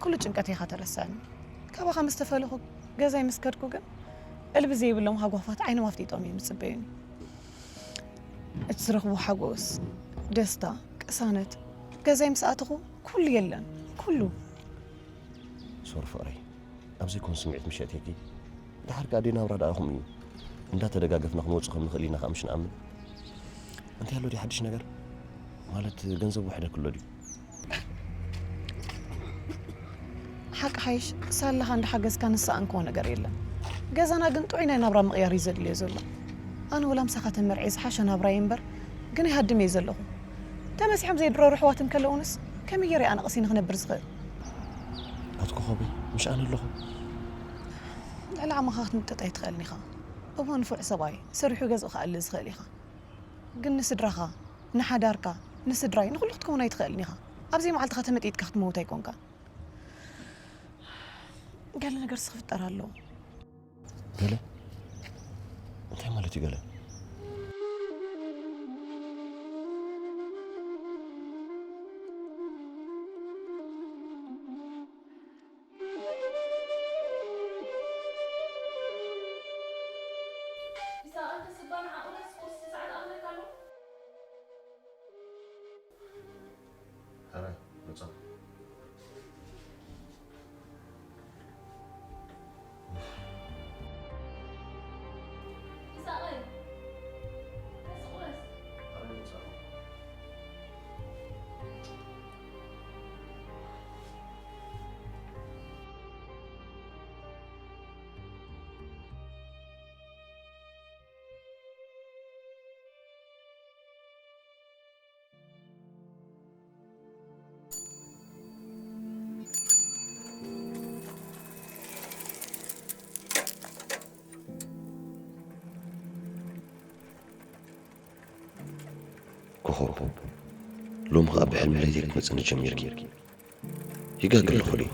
ኩሉ ጭንቀት ኢኻ ተረስዐኒ። ካባኻ ምስ ተፈለኹ፣ ገዛይ ምስ ከድኩ ግን፣ እልቢ ዘይብሎም ሃጓፋት ዓይኖም ኣፍጢጦም እዮም ዝጽበዩኒ። እቲ ዝረኽቦ ሓጎስ፣ ደስታ፣ ቅሳነት፣ ገዛይ ምስ ኣተኹ ኩሉ የለን፣ ኩሉ። ሶሪ ፍቕረይ፣ ኣብ ዘይኮነ ስምዒት ምሽ ኣእትየኪ። ደሓር ከኣ ደይ ናብራ ደኣ ኢኹም እዩ። እንዳተደጋገፍና ክንወጽእ ከም ንኽእል ኢና ከኣ ምሽ ንኣምን። እንታይ ኣሎ ድዩ ሓድሽ ነገር? ማለት ገንዘብ ውሕደኪ ኣሎ ድዩ? ሓቂ ሓይሽ ሳላኻ እንዳሓገዝካ ንስኣንክዎ ነገር የለን። ገዛና ግን ጥዑይ ናይ ናብራ ምቕያር እዩ ዘድልዮ ዘሎ። ኣነ ወላ ምሳኻ ተመርዕየ ዝሓሸ ናብራ እየ እምበር ግን ይሃድም እየ ዘለኹ። ተመሲሖም ዘይድረሩ ኣሕዋት እንከለዉንስ ከመይ ገይረ እየ ኣነ ቀሲነ ክነብር ዝኽእል? ኣቲ ኮኾበይ፣ ምሽ ኣነ ኣለኹ። ልዕሊ ዓቕምኻ ክትምጥጥ ኣይትኽእልን ኢኻ። እወ ንፉዕ ሰብኣይ ሰሪሑ ገዝኡ ክኣሊ ዝኽእል ኢኻ። ግን ንስድራኻ፣ ንሓዳርካ፣ ንስድራይ፣ ንኹሉ ክትከውን ኣይትኽእልን ኢኻ። ኣብ ዘይመዓልትኻ ተመጢጥካ ክትመውት ኣይኮንካን። ገለ ነገርስ ክፍጠር ኣለዎ። ገለ እንታይ ማለት እዩ ገለ? ኮኾብ፣ ሎሚ ኸኣ ብሕልሚ ለይቲ ክትመጽኒ ጀሚርኪ። ይጋገ ኣለኹ ድዩ?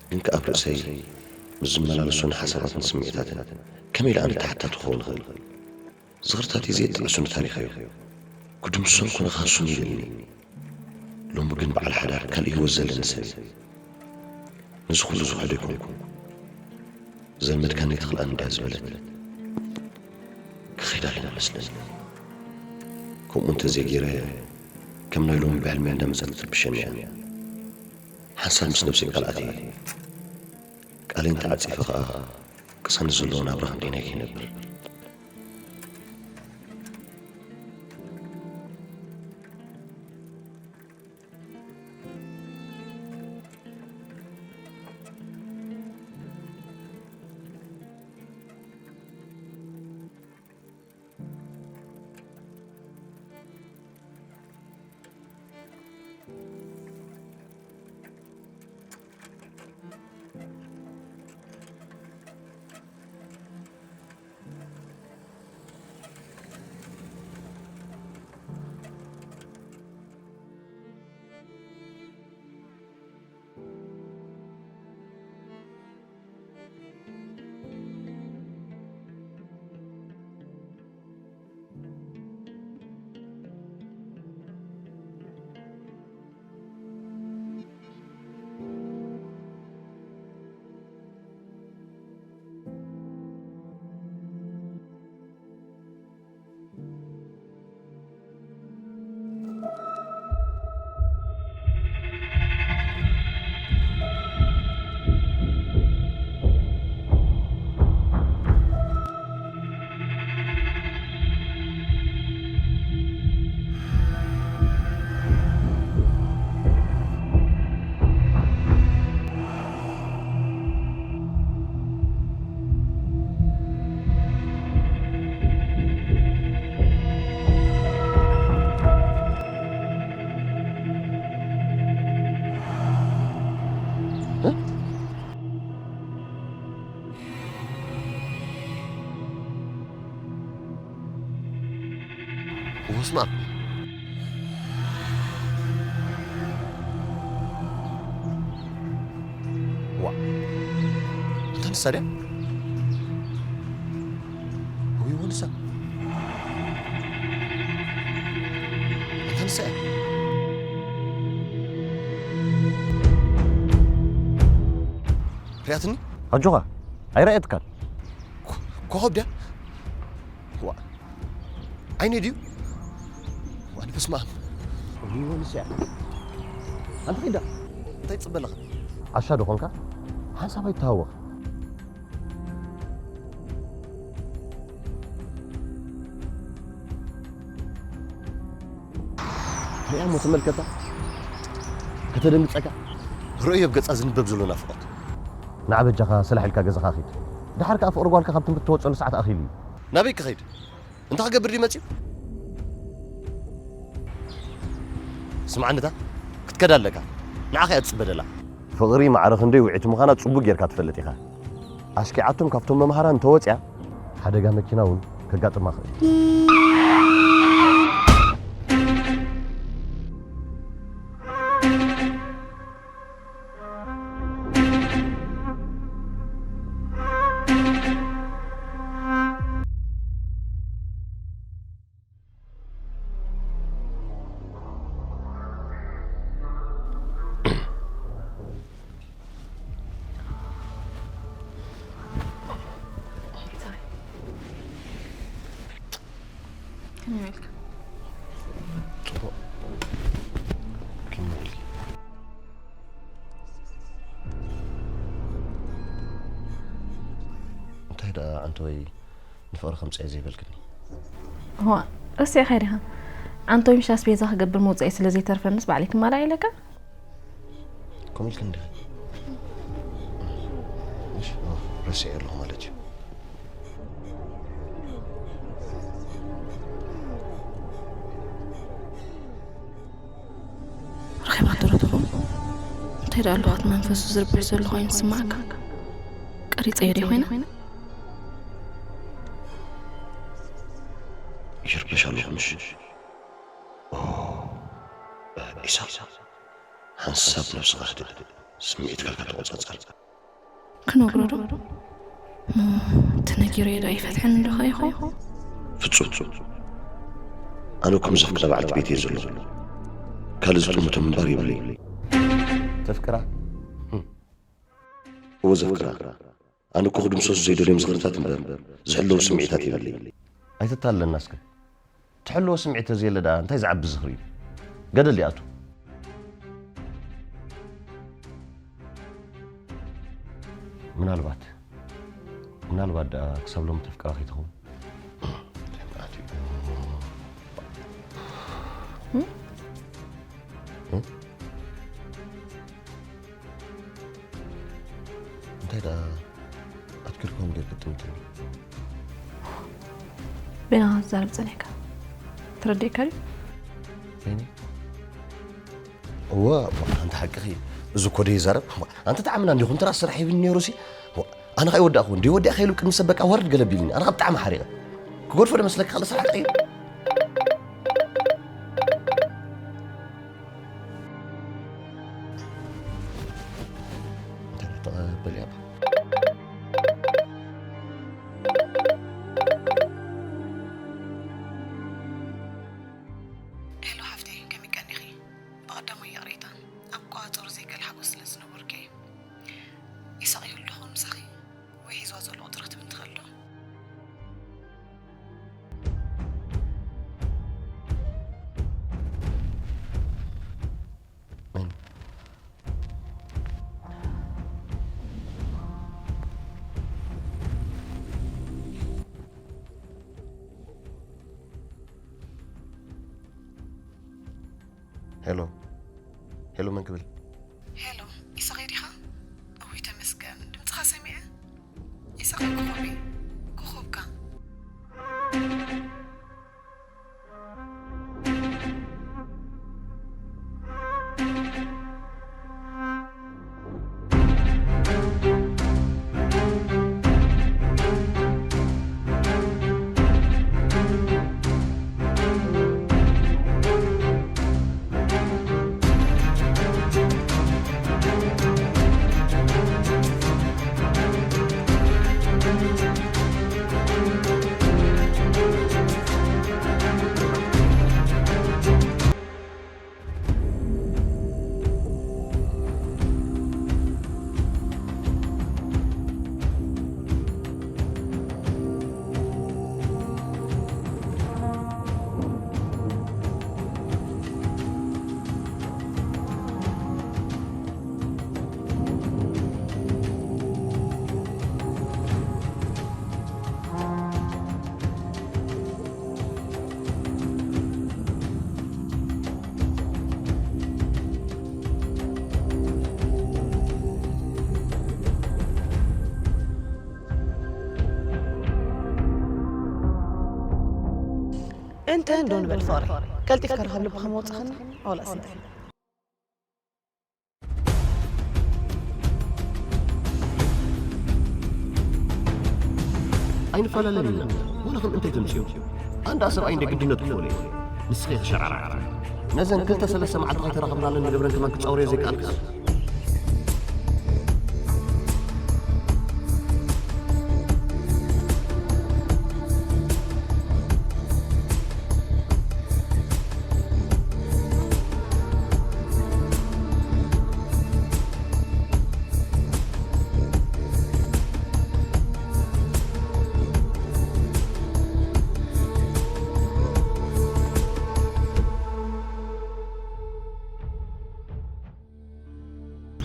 ግን ከኣ ኣብ ርእሰይ ምስ ዝመላለሱኒ ሓሳባትን ስምዒታትን ከመይ ኢለ ኣነ ተሓታቲ ክኸውን እኽእል? ዝኽርታተይ ዘየጣዕሱኒ ታሪኸይ እዩ። ክድምስሶን ኮነ ክሃስሶን ይደልኒ። ሎሚ ግን በዓል ሓዳር ካልእ ህይወት ዘለኒ ሰብ እየ። ነዚ ኩሉ ዝውሕዶ ኣይኮንኩን። ዘልመድካኒ ኣይትኽልኣኒ እንድያ ዝበለት። ዳሊ መስለኒ። ከምኡ እንተዘይገይረ፣ ከም ናይ ሎሚ ብሕልሚ እንዳመጸት ትርብሸኒ እያ። ሓንሳብ ምስ ነብሰይ ቃል ኣትየ፣ ቃለይ እንተዓጺፈ ኸኣ፣ ቅሳነት ዘለዎ ናብራ ክንደይ ናይ ከይነብር። ወስማ። ዋ። እንተ ንሳ ድያ? ወይ ወንሳ? እንተ ንሳ እያ? ርያትኒ? ኣጆኻ፣ ኣይረኣየትካን። ኮ-፣ ኮኸብ ድያ? ዋ። ዓይኒ ድዩ? ዋኒ በስመ ኣብ። ይወንስ እያ። ኣንተ ኺዳ። እንታይ ትጽበ ኣለኻ? ዓሻ ዶ ኾንካ? ሓንሳብ ኣይተሃወኽ። ሪኣ እሞ ተመልከታ። ከተደንግጸካ። ርእዮ ኣብ ገጻ ዝንበብ ዘሎ ናፍቖት። ንዓ በጃኻ ሰላሕ ኢልካ ገዛኻ ኺድ። ደሓር ከኣ ፍቕሪ ጓልካ ካብ ትምህርቲ ትወጸሉ ሰዓት ኣኺሉ እዩ። ናበይ ክኸይድ? እንታይ ክገብር ድዩ መጺኡ? ስምዓኒ እታ ክትከዳ ኣለካ። ንዓኻ እያ ትጽበ ደላ። ፍቕሪ ማዕረ ክንደይ ውዕይቲ ምዃና ጽቡቕ ጌርካ ትፈልጥ ኢኻ። ኣሽኪዓቶም ካብቶም መምሃራን እንተወጽያ፣ ሓደጋ መኪና እውን ከጋጥማ ይኽእል እዩ። ከመይ ውዒልካ? ጽቡቕ። ከመይ ውዒልኪ? እንታይ ደኣ ኣንተወይ ንፍቕሪ ከምጽኤ ዘይበልክኒ? እዋ፣ ረሲዕካዮ ዲኻ? ኣንቶይ ምሽ ኣስቤዛ ክገብር መውጽኢ ስለ ዘይተርፈንስ ባዕለይ ክማላእ ኢለካ? ከምኡ ኢልክኒ ዲኺ? እሺ፣ ኦ፣ ረሲዐ ኣለኹ ማለት እዩ። ረኺባቶ ዶ ትኸውን? እንታይ ደኣ ኣለዋት መንፈሱ ዝርብሽ ዘሎ ኮይኑ ዝስምዓካ? ቀሪጸዮ ድየ ኮይነ? ይርበሽ ኣለኹ ምሽ? ኦ፣ ኢሳቕ፣ ሓንሳብ ነብስኻ ህድእ፣ ስምዒትካ ከተቖጻጽር። ክነግሮ ዶ? እሞ ተነጊረዮ ዶ ኣይፈትሐን ዶ ኸይኾ? ፍጹም። ኣነ እኮ ምስ ዘፍቅራ በዓልቲ ቤት እየ ዘሎ። ካልእ ዝጥምቶ ምንባር የብለይን። ተፍቅራ? እወ ዘፍቅራ። ኣነ እኮ ክድምሰሱ ዘይደልዮም ዝኽርታት እምበር፣ ዝሕለዉ ስምዒታት የብለይን። ኣይተታልለና እስከ። ትሕልዎ ስምዒት ተዘየለ ደኣ እንታይ ዝዓቢ ዝኽሪ እዩ? ገደል ይኣቱ። ምናልባት፣ ምናልባት ደኣ ክሳብ ሎሚ ተፍቅራ ከይትኸውን? እንታይ ማለት እዩ? እንታይ ደኣ ኣትኪርኩም ጌር ግጥምትኒ? በይንኻ ክትዛረብ ጸኒሕካ። ተረዲእካ ድዩ? በይነይ? እወ፣ እሞ ኣንቲ ሓቅኺ። እዚ እኮ ደይዛረብ። እሞ ኣንቲ ተዓምና እንዲኹም ትራ ስራሕ ሂብኒ ነይሩ ሲ። እሞ ኣነ ኸኣ ይወዳእኹ። እንዲ ወዲኣ ከይሉ ቅድሚ ሰብ በቃ ወርድ ገለ ቢልኒ። ኣነ ኸኣ ብጣዕሚ ሓሪቐ። ክገድፎ ዶ መስለካ? ካልእ ስራሕ ቀይር። እንተ ተቐበል ያባ። ሄሎ ሓፍተይ፣ ከመይ ቀኒኺ? ብቐዳማይ ይቕሬታ፣ ኣብ ቋጸሮ ዘይከል ሓጎስ ስለ ዝነበርኩ እየ። ይሳቕ ይህሉ ዶ ኸውን ምሳኺ? ወይ ሒዝዋ ዘሎ ቁጽሪ ክትብኒ ትኽእል ዶ? መን? ሄሎ፣ ሄሎ፣ መን ክብል? ሄሎ፣ ኢሳቕ ዲኻ? እውይ ተመስገን፣ ድምፅኻ ሰሚዐ። ኢሳቕ ኮኾበይ፣ ኮኾብካ። እንተ እንዶ ንበል ፍቕረይ፣ ቀልጢፍካ ርኻብ ልብኻ መውፅኸኒ፣ ዋላስ እንታይ? ኣይንፈላለን ኢና። ዋላ ከም እንታይ ተምፅዮ። ኣንዳ ሰብኣይ እንደ ግድነት ክኾነ እዩ። ንስኺ ተሸራራዕቲ። ነዘን ክልተ ሰለስተ መዓልቲ ከይተራኸብናለን ንገብረን ከማን ክጻወርዮ ዘይከኣልክስ?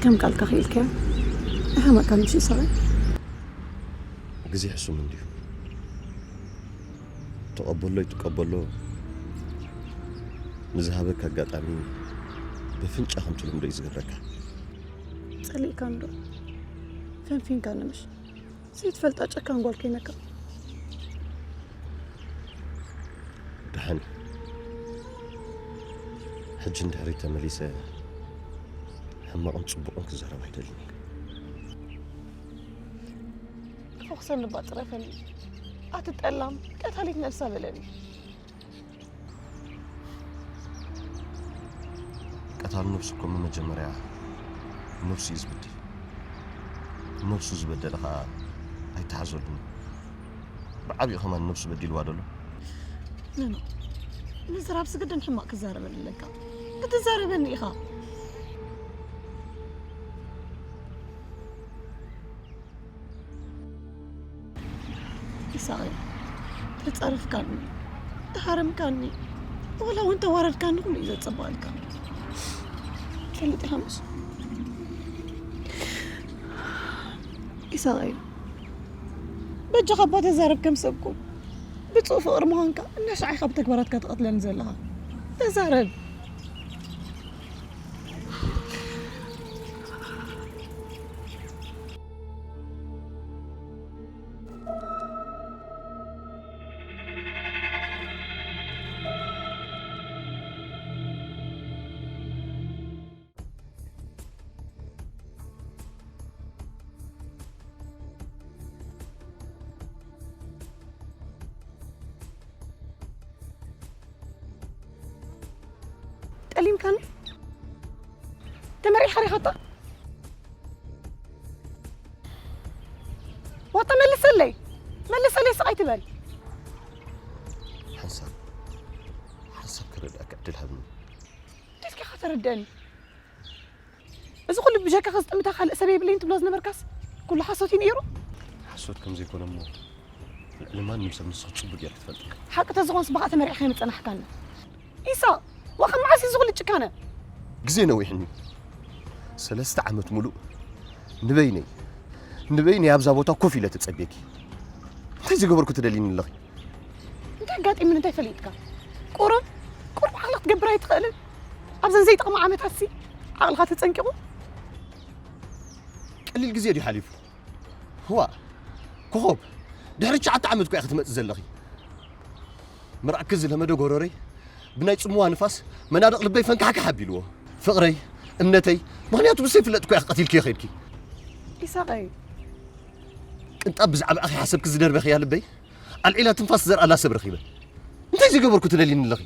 ከም ቃልካ ክኢልካዮ። ኣይሃመካን ምሽ ይሰቐ። ግዜ ሕሱም እንድዩ። ተቐበሎ ይትቀበሎ፣ ንዝሃበካ ኣጋጣሚ በፍንጫ ከም ትልምዶ እዩ ዝገብረካ። ጸሊእካ እንዶ ፈንፊንካ ንምሽ ዘይትፈልጣ ጨካን ጓል ኮይነካ። ደሓን። ሕጂ እንድሕሪ ተመሊሰ ሕማቕን ጽቡቕን ክዛረብ ኣይደልን። ክፈኹሰኒ እባ ጽረፈኒ። ኣትጠላም ቀታሊት ነብሳ በለኒ። ቀታል ነብሱ እኮ መጀመርያ ነብሱ እዩ ዝበድል። ነብሱ ዝበደለ ኸዓ ኣይተሓዘሉን። ብዓቢኡ ከማን ነብሱ በዲልዋ ደሎ። ኖኖ፣ ምዝራብ ስግድን ሕማቕ ክዛረበኒ ኣለካ። ክትዛረበኒ ኢኻ። ኢሳቕ፣ ተጻረፍካኒ፣ ተሃረምካኒ፣ ዋላ እውን ተዋረድካኒ፣ ኩሉ እዩ ዘጸብቐልካ። ትፈልጥ ኢኻ ምስ ኢሳቕ እዩ። በጃኻ እባ ተዛረብ፣ ከም ሰብኩ ብፁዕ ፍቕሪ ምዃንካ እናሻዕ ኢኻ ብተግባራትካ ትቐትለኒ ዘለኻ። ተዛረብ። ጠሊምካኒ? ተመሪሓ ሪኻታ? ዋጣ መልሰለይ፣ መልሰለይ፣ ስቕ ኣይትበል። ሓንሳብ፣ ሓንሳብ ክረድኣካ ዕድል ሃብኒ። እንዴት ጌርካ ተረድአኒ? እዚ ኩሉ ብጀካ ከዝጥምታ ካልእ ሰብ የብለይን ትብሎ ዝነበርካስ ኩሉ ሓሶት እዩ ነይሩ? ሓሶት ከም ዘይኮነ እሞ ልዕሊ ማንም ሰብ ንስኺ ጽቡቕ ጌርኪ ትፈልጢ ኢኺ። ሓቂ ተዝኾንስ ብኻ ተመሪዕካ ኣይምጸናሕካን። ኢሳቕ፣ ዋኸ መዓስ እዩ እዚ ኩሉ ጭካነ? ግዜ ነዊሕኒ። ሰለስተ ዓመት ሙሉእ ንበይነይ፣ ንበይነይ ኣብዛ ቦታ ኮፍ ኢለ ተጸብየኪ። እንታይ ዝገበርኩ ትደልይኒ ኣለኺ? እንታይ ኣጋጢሙኒ እንታይ ፈሊጥካ? ቁሩብ፣ ቁሩብ ዓቕሊ ክትገብር ኣይትኽእልን? ኣብዘን ዘይጠቕማ ዓመታትሲ ዓቕልኻ ተጸንቂቑ? ቀሊል ግዜ ድዩ ሓሊፉ? ዋእ፣ ኮኾብ፣ ድሕሪ ትሽዓተ ዓመት እኮ ኢኺ ክትመጺ ዘለኺ። ምራቕኪ ዝለመደ ጎረረይ ብናይ ጽምዋ ንፋስ መናድቕ ልበይ ፈንካሕካሕ ኣቢልዎ። ፍቕረይ፣ እምነተይ፣ ምኽንያቱ ምስ ዘይፍለጥ እኮ ኢኺ ቀቲልክዮ ኸይድኪ። ኢሳቐይ። ቅንጣብ ብዛዕባኺ ሓሰብኪ ዝደርበኽያ ልበይ ኣልዒላ ትንፋስ ዝዘርኣላ ሰብ ረኺበ። እንታይ ዘይገበርኩ ትደልይኒ ኣለኺ?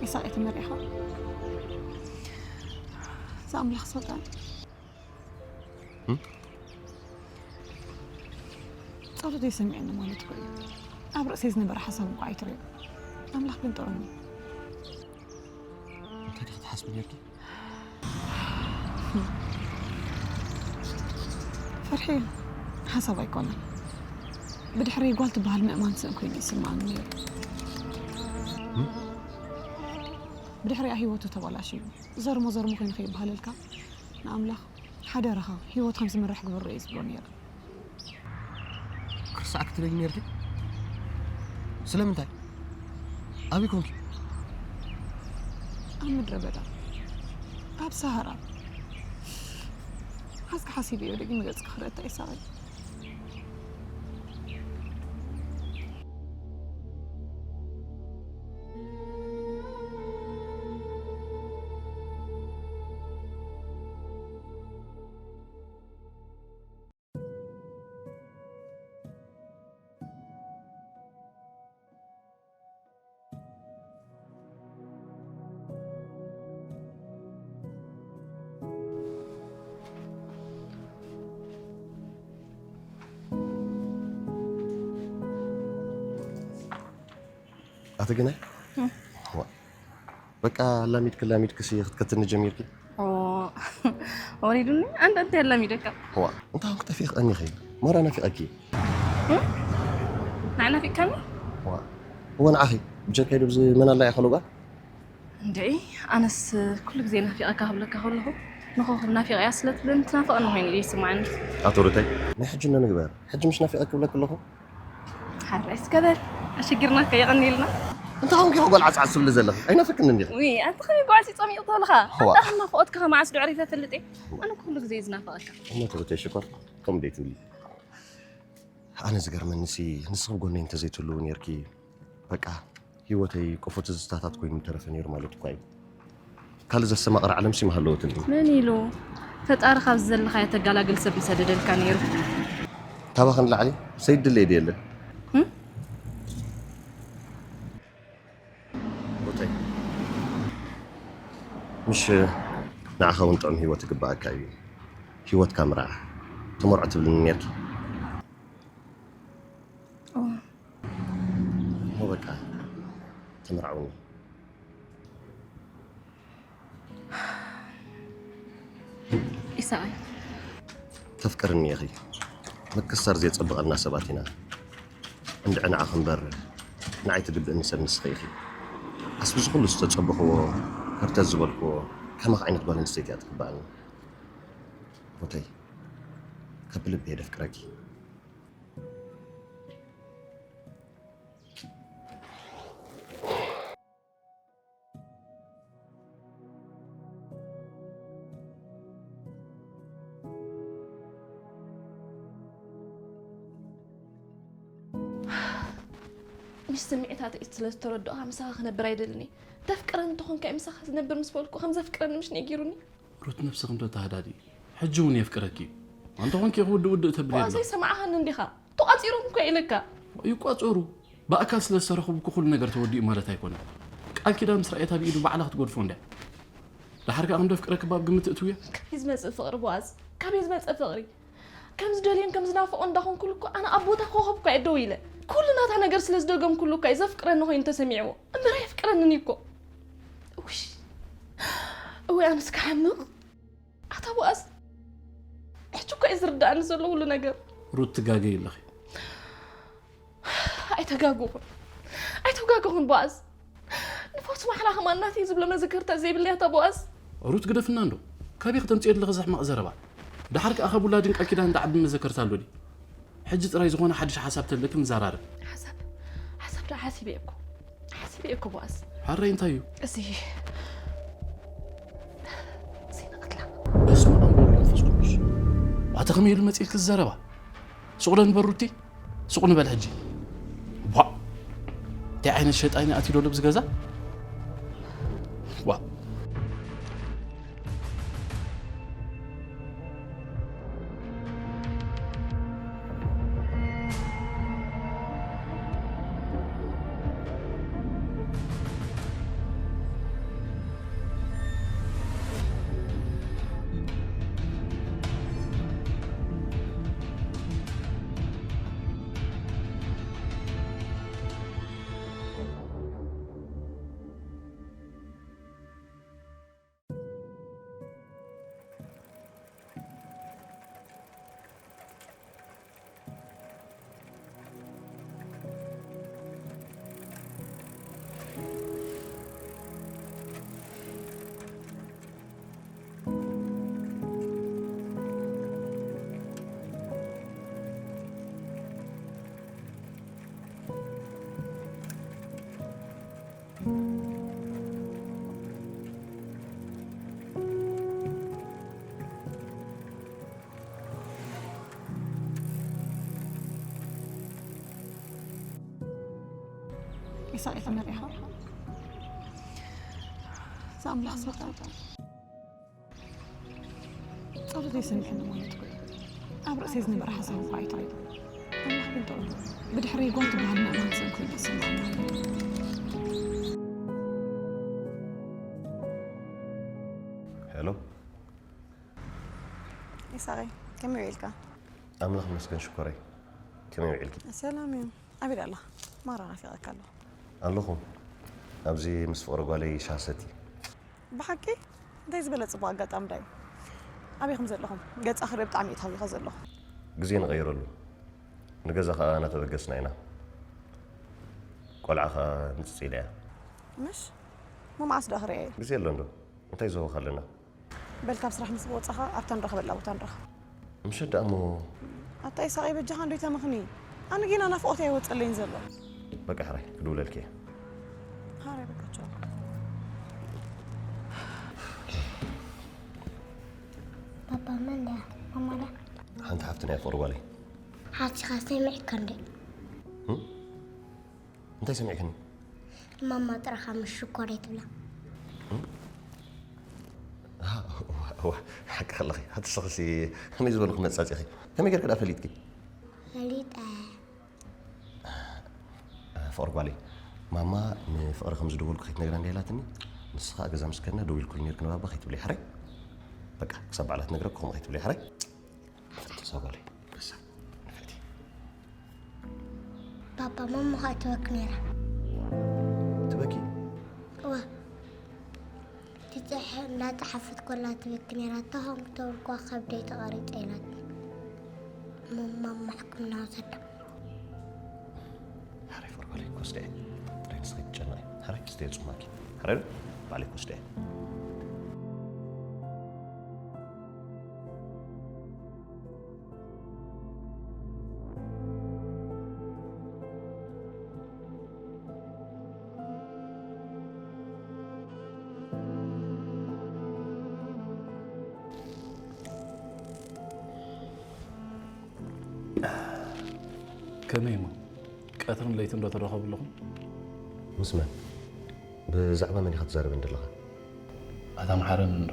ኢሳቕ ተመሪኻ? እዛ ኣምላኽ ሰይጣን። እም? ጸሎተይ ሰሚዕኒ ማለት እኮ እዩ። ኣብ ርእሰይ ዝነበረ ሓሳብ እኮ ኣይትርእዮ። ኣምላኽ ግን ጥዑም እዩ። እንታይ ዲኺ ትሓስቢ ነርኪ? ፍርሒ ሓሳብ ኣይኮነን። ብድሕሪ ጓል ትበሃል ምእማን ስእን ኮይኑ ይስምዓኒ ነይሩ። እም? ብድሕሪኣ ህይወቱ ተበላሽዩ። ዘርሞ ዘርሞ ኮይኑ ከይበሃለልካ ንኣምላኽ ሓደራኻ ህይወት ከም ዝምራሕ ግበሮ እየ ዝብሎ ነይረ። ክርስዓኪ ትደልዪ ነይርኪ? ስለምንታይ? ኣበይ ኮንኪ? ኣብ ምድረ በዳ፣ ኣብ ሰሃራ። ሓዝኪ ሓሲበዮ ደጊመ ገጽኪ ክርኢ ኣይሳቐን። ኣቲ ግናይ? እም። ዋ። በቃ ኣላሚድኪ ኣላሚድኪ ሲ ክትከትኒ ጀሚርኪ? ኦ፣ ወሪዱኒ? ኣንተ እንታይ ኣላሚደካ? ዋ፣ እንታይ ኾንክ ጠፊእኽኒ ኸይ? ማራ ናፊቐኪ። እም? ንዓይ ናፊቕካኒ? ዋ። እወ ንዓኺ። ብጀካይ ዶ ብዚ መን ኣላ ኢኻ ሎጋ? እንድዒ፣ ኣነስ ኩሉ ግዜ ናፊቐካ ክብለካ ከለኹ፣ ንኾኾብ ናፊቐያ ስለ ትብለኒ ትናፍቐኒ ኮይኑ እዩ ዝስምዓኒ። ኣቶ ሩተይ፣ ናይ ሕጂ እንዶ ንግበር። ሕጂ ምሽ ናፊቐኪ ክብለኪ ኣለኹ? ሓራይ እስከ በል፣ ኣሸጊርናካ፣ የቐንየልና። እንታይ ኾንኪ ኢኺ ጓል ዓጽዓጽ ትብሊ ዘለኺ? ኣይናፈቅንን ዲኺ? ውይ፣ ኣንተ ከመይ ጓል ሲጾም ይቕተልኻ? ዋ። ኣንታ ከም ናፍቖትካ መዓስ ዶ ዕሪፈ ፈልጥ እየ? ኣነ ኩሉ ግዜ ዝናፍቐካ። እሞ ሩተይ ሽኮር፣ ከምኡ ደይ ትብሊ። ኣነ ዝገርመኒሲ፣ ንስኺ ኣብ ጎነይ እንተዘይትህልዊ ነይርኪ፣ በቃ፣ ህይወተይ ቆፎ ትዝታታት ኮይኑ ምተረፈ ነይሩ ማለት እኳ እዩ። ካልእ ዘስተማቕር ዓለምሲ ምሃለወትኒ። መን ኢሉ? ፈጣሪ ካብዚ ዘለኻዮ ተጋላግል ሰብ ምሰደደልካ ነይሩ። ካባኺ ንላዕሊ ሰይድ ድለይ ድየለን። እም? ሩተይ፣ ምሽ ንዓኻ እውን ጥዑም ህይወት ይግባኣካ እዩ። ህይወትካ ምራሕ። ተመርዖ ትብልኒ ነይርኪ። ተመርዓውኒ። ኢሳይ። ተፍቅርኒ ኢኺ። ምክስሳር ዘየጸብቐልና ሰባት ኢና። እንድዒ ንዓኺ እምበር ንዓይ ትግብእኒ ሰብ ንስኺ ኢኺ። ኣስቢ እዚ ኩሉ ዝተጸበኽዎ፣ ህርተት ዝበልክዎ፣ ከማኺ ዓይነት ጓል ኣንስተይቲ እያ ትግብኣኒ። ሩተይ፣ ካብ ልቢ እየ ደፍቅረኪ። ምሽ ስምዒታተይ ስለ ዝተረድኦኻ ምሳኻ ክነብር ኣይደልን እየ። ተፍቅረኒ እንተኾንካ እየ ምሳኻ ዝነብር ምስ በልኩ ከም ዘፍቅረኒ ምሽ ነጊሩኒ። ሩት ነብስኺ እንዶ ተሃዳድኢ። ሕጂ እውን የፍቅረኪ እዩ። ኣንተ ኾንኪ ኢኺ ውድእ ውድእ ተብሊ ዋ ኣለኺ። ዘይሰማዕኻኒ እንዲኻ። ተቋጺሮም እኮ ኢለካ። ይቋጸሩ። ብኣካል ስለ ዝተረኸቡ እኮ ኩሉ ነገር ተወዲኡ ማለት ኣይኮነን። ቃል ኪዳን ምስ ረኣየት ኣብ ኢዱ ባዕላ ክትገድፎ እንድያ። ደሓር ከኣ ከም ደፍቅረኪ እባ ኣብ ግምት እትውዮ። ካበይ ዝመጽእ ፍቕሪ ቦኣዝ? ካበይ ዝመጽእ ፍቕሪ? ከም ዝደልዮን ከም ዝናፍቖን እንዳኾንኩሉ እኮ ኣነ ኣብ ቦታ ኮኾብ እኳ እየ ደው ኢለ። ኩሉ ናታ ነገር ስለ ዝደገምኩሉ እኳ እዩ ዘፍቅረኒ ኮይኑ ተሰሚዕዎ። እምበር ኣየፍቅረንን እዩ እኮ። ውሽ እወ ኣነስ ክሓምቕ። ኣታ ቦኣዝ ሕጂ እኳ እዩ ዝርድኣኒ ዘሎ ኩሉ ነገር። ሩት ትጋገይ ኣለኺ። ኣይተጋገኹን ኣይተጋገኹን ቦኣዝ። ንፈውሲ ማሕላ ከማን ናተይ ዝብሎ መዘከርታ ዘይብለይ ኣታ ቦኣዝ። ሩት ግደፍና እንዶ ካበይ ክተምፅዮ ኣለኺ እዚ ሕማቕ ዘረባ? ደሓር ከኣ ካብ ውላድን ቃል ኪዳን ዝዓቢ መዘከርታ ኣሎ ድዩ? ሕጂ ጥራይ ዝኾነ ሓድሽ ሓሳብ ተለኪ ንዘራረብ። ሓሳብ ሓሳብ ደኣ ሓሲበ እየ እኮ ሓሲበ እየ እኮ ቦኣዝ። ሓራይ እንታይ እዩ? እዚ እዚ ንቕትላ። በስመ ኣብ ወወልድ ወመንፈስ ቅዱስ። ኣታ ከመይ ኢሉ መፂእልኪ እዚ ዘረባ? ሱቕ ዶ ንበል ሩቲ? ሱቕ ንበል ሕጂ። ቧእ! እንታይ ዓይነት ሸጣን እዩ ኣትዩ ዶ ኣብዚ ገዛ? ቧእ! ኢሳቕ ተመሪሓ። እዛ ኣምላኽ ስብሓት ጸሎተይ ሰሚዕኒ ማለት እኮ እዩ። ኣብ ርእሰይ ዝነበረ ሓሳብ እኳ ኣይተረድኦን። ኣምላኽ ግን ጥዑም እዩ። ብድሕረይ ጓል ትበሃል ምእማን ሰብ ኮይኑ ይስምዓኒ። ሄሎ ኢሳቐይ፣ ከመይ ውዒልካ? ኣምላኽ ይመስገን ሽኮረይ። ከመይ ውዒልኪ? ሰላም እዩ። ኣበይ ደኣ ኣለኻ? ማራ ናፊቐካ ኣለኹ። ኣለኹ። ኣብዚ ምስ ፍቕሪ ጓለይ ሻሂ ሰቲ። ብሓቂ እንታይ ዝበለ ጽቡቕ ኣጋጣሚ ዳዩ። ኣበይ ኢኹም ዘለኹም? ገጻ ክርኢ ብጣዕሚ እየ ተሃዊኸ ዘለኹ። ግዜ ንቐይረሉ። ንገዛ ኸኣ እናተበገስና ኢና። ቆልዓ ኸኣ ምጽጽ ኢላ እያ። ምሽ? እሞ መዓስ ደኣ ክርእያ እየ? ግዜ ኣሎ እንዶ። እንታይ ዘወኻ ኣለና? በል ካብ ስራሕ ምስ ወጻኻ ኣብታ ንራኸበላ ቦታ ንራኸብ። ምሸት ደኣ እሞ ኣታ ኢሳቐይ በጃኻ እንዶ ኣይተምኽኒ። ኣነ ጌና ናፍቖተይ ኣይወጸለይን ዘሎ። በቃ ሕራይ ክድውለልኪ እየ። ሕራይ በቃ ቻው። ባባ መን ድያ? ማማ ድያ? ሓንቲ ሓፍትና እያ ፍቕሪ ጓለይ። ሓሲኻ ሰሚዕካ እንዴ? እንታይ ሰሚዕክኒ? ማማ ጥራኻ ምስ ሽኮር እየ ትብላ። ሓቂ ከለኺ ሓንቲ ሰኽሲ ከመይ ዝበሉ ክመጻጽ ኢኺ ከመይ ገርክ ደኣ ፈሊጥኪ? ፈሊጠ። ፍቕሪ ጓለይ ማማ ንፍቕሪ ከም ዝደወልኩ ከይትነግራ እንዳ ኢላትኒ ንስኻ ገዛ ምስ ከድና ደዊልኩ ነርክ ንባባ ከይትብለይ ሕራይ በቃ ክሳብ ባዕላ ትነግረክ ከምኡ ከይትብለይ ሕራይ ንፍዕቲ እዛ ጓለይ በሳ ንፍዕቲ ባባ ማማ ኸኣ ትበኪ ነይራ። ትበኪ? ጽሕ እንዳጸሓፈት ኮላ ትብክ ነይራ። እታ ከምኩ ተበልኳ ከብደይ ተቐሪጸ ኢላትኒ። ማማ ሕክምና ወሰዳ። ሓራይ ፎር ባዕለይ ክወስደ እየ። ጥራይ ንስኺ ትጨነቒ። ሓራይ ክስተ እየ ጽማኪ። ሓራይ ዶ? ባዕለይ ክወስደ እየ። ከመይ እሞ? ቀትርን ለይትን ዶ ትራኸቡ ኣለኹም? ምስ መን? ብዛዕባ መን ኢኻ ትዛረበኒ ዘለኻ? ኣታ መሓረኒ እንዶ።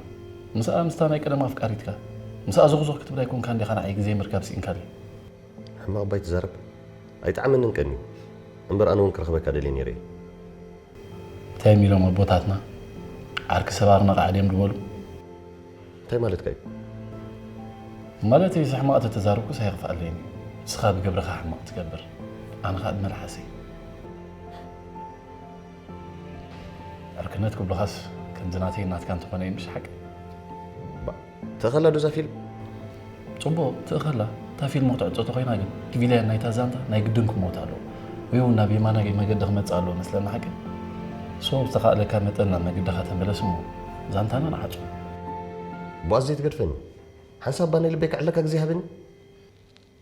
ምስኣ ምስታ ናይ ቀደም ኣፍቃሪትካ። ምስኣ ዞኽዞኽ ክትብል ኣይኮንካን ዲኻ ንዓይ ግዜ ምርካብ ስኢንካለይ? ሕማቕ እባ ኣይትዛረብ። ኣይጠዓመንን ቀንዩ። እምበር ኣነ እውን ክረኽበካ ደልየ ነይረ እየ። እንታይ እዮም ኢሎም ኣቦታትና? ዓርኪ ሰብ ኣርነቓ ዓድዮም ድበሉ። እንታይ ማለትካ እዩ? ማለት እዚ ሕማቕ ተተዛረብኩስ ኣይኽፍኣለይን እዩ። ንስኻ ብግብርኻ ሕማቕ ትገብር፣ ኣነ ኸኣ ብመልሓሰይ። ዕርክነት ክብሉኻስ ከምዚ ናተይ ናትካ እንተኾነ እዩ ምሽ ሓቂ። ባ፣ ትእኸላ ዶ እዛ ፊልም? ጽቡቕ፣ ትእኸላ። እታ ፊልም ክትዕጾ ተኾይና ግን፣ ቪልያን ናይታ ዛንታ ናይ ግድን ክሞት ኣለዎ። ወይ እውን ናብ የማናይ መገዲ ክመጽእ ኣለዎ መስለና ሓቂ። ሶ፣ ብዝተኻእለካ መጠን ናብ መገድኻ ተመለስ እሞ፣ ዛንታና ንዓጹ። ቦኣዝ ዘይትገድፈኒ። ሓንሳብ እባ ናይ ልበይ ከዕለካ ግዜ ሃበኒ።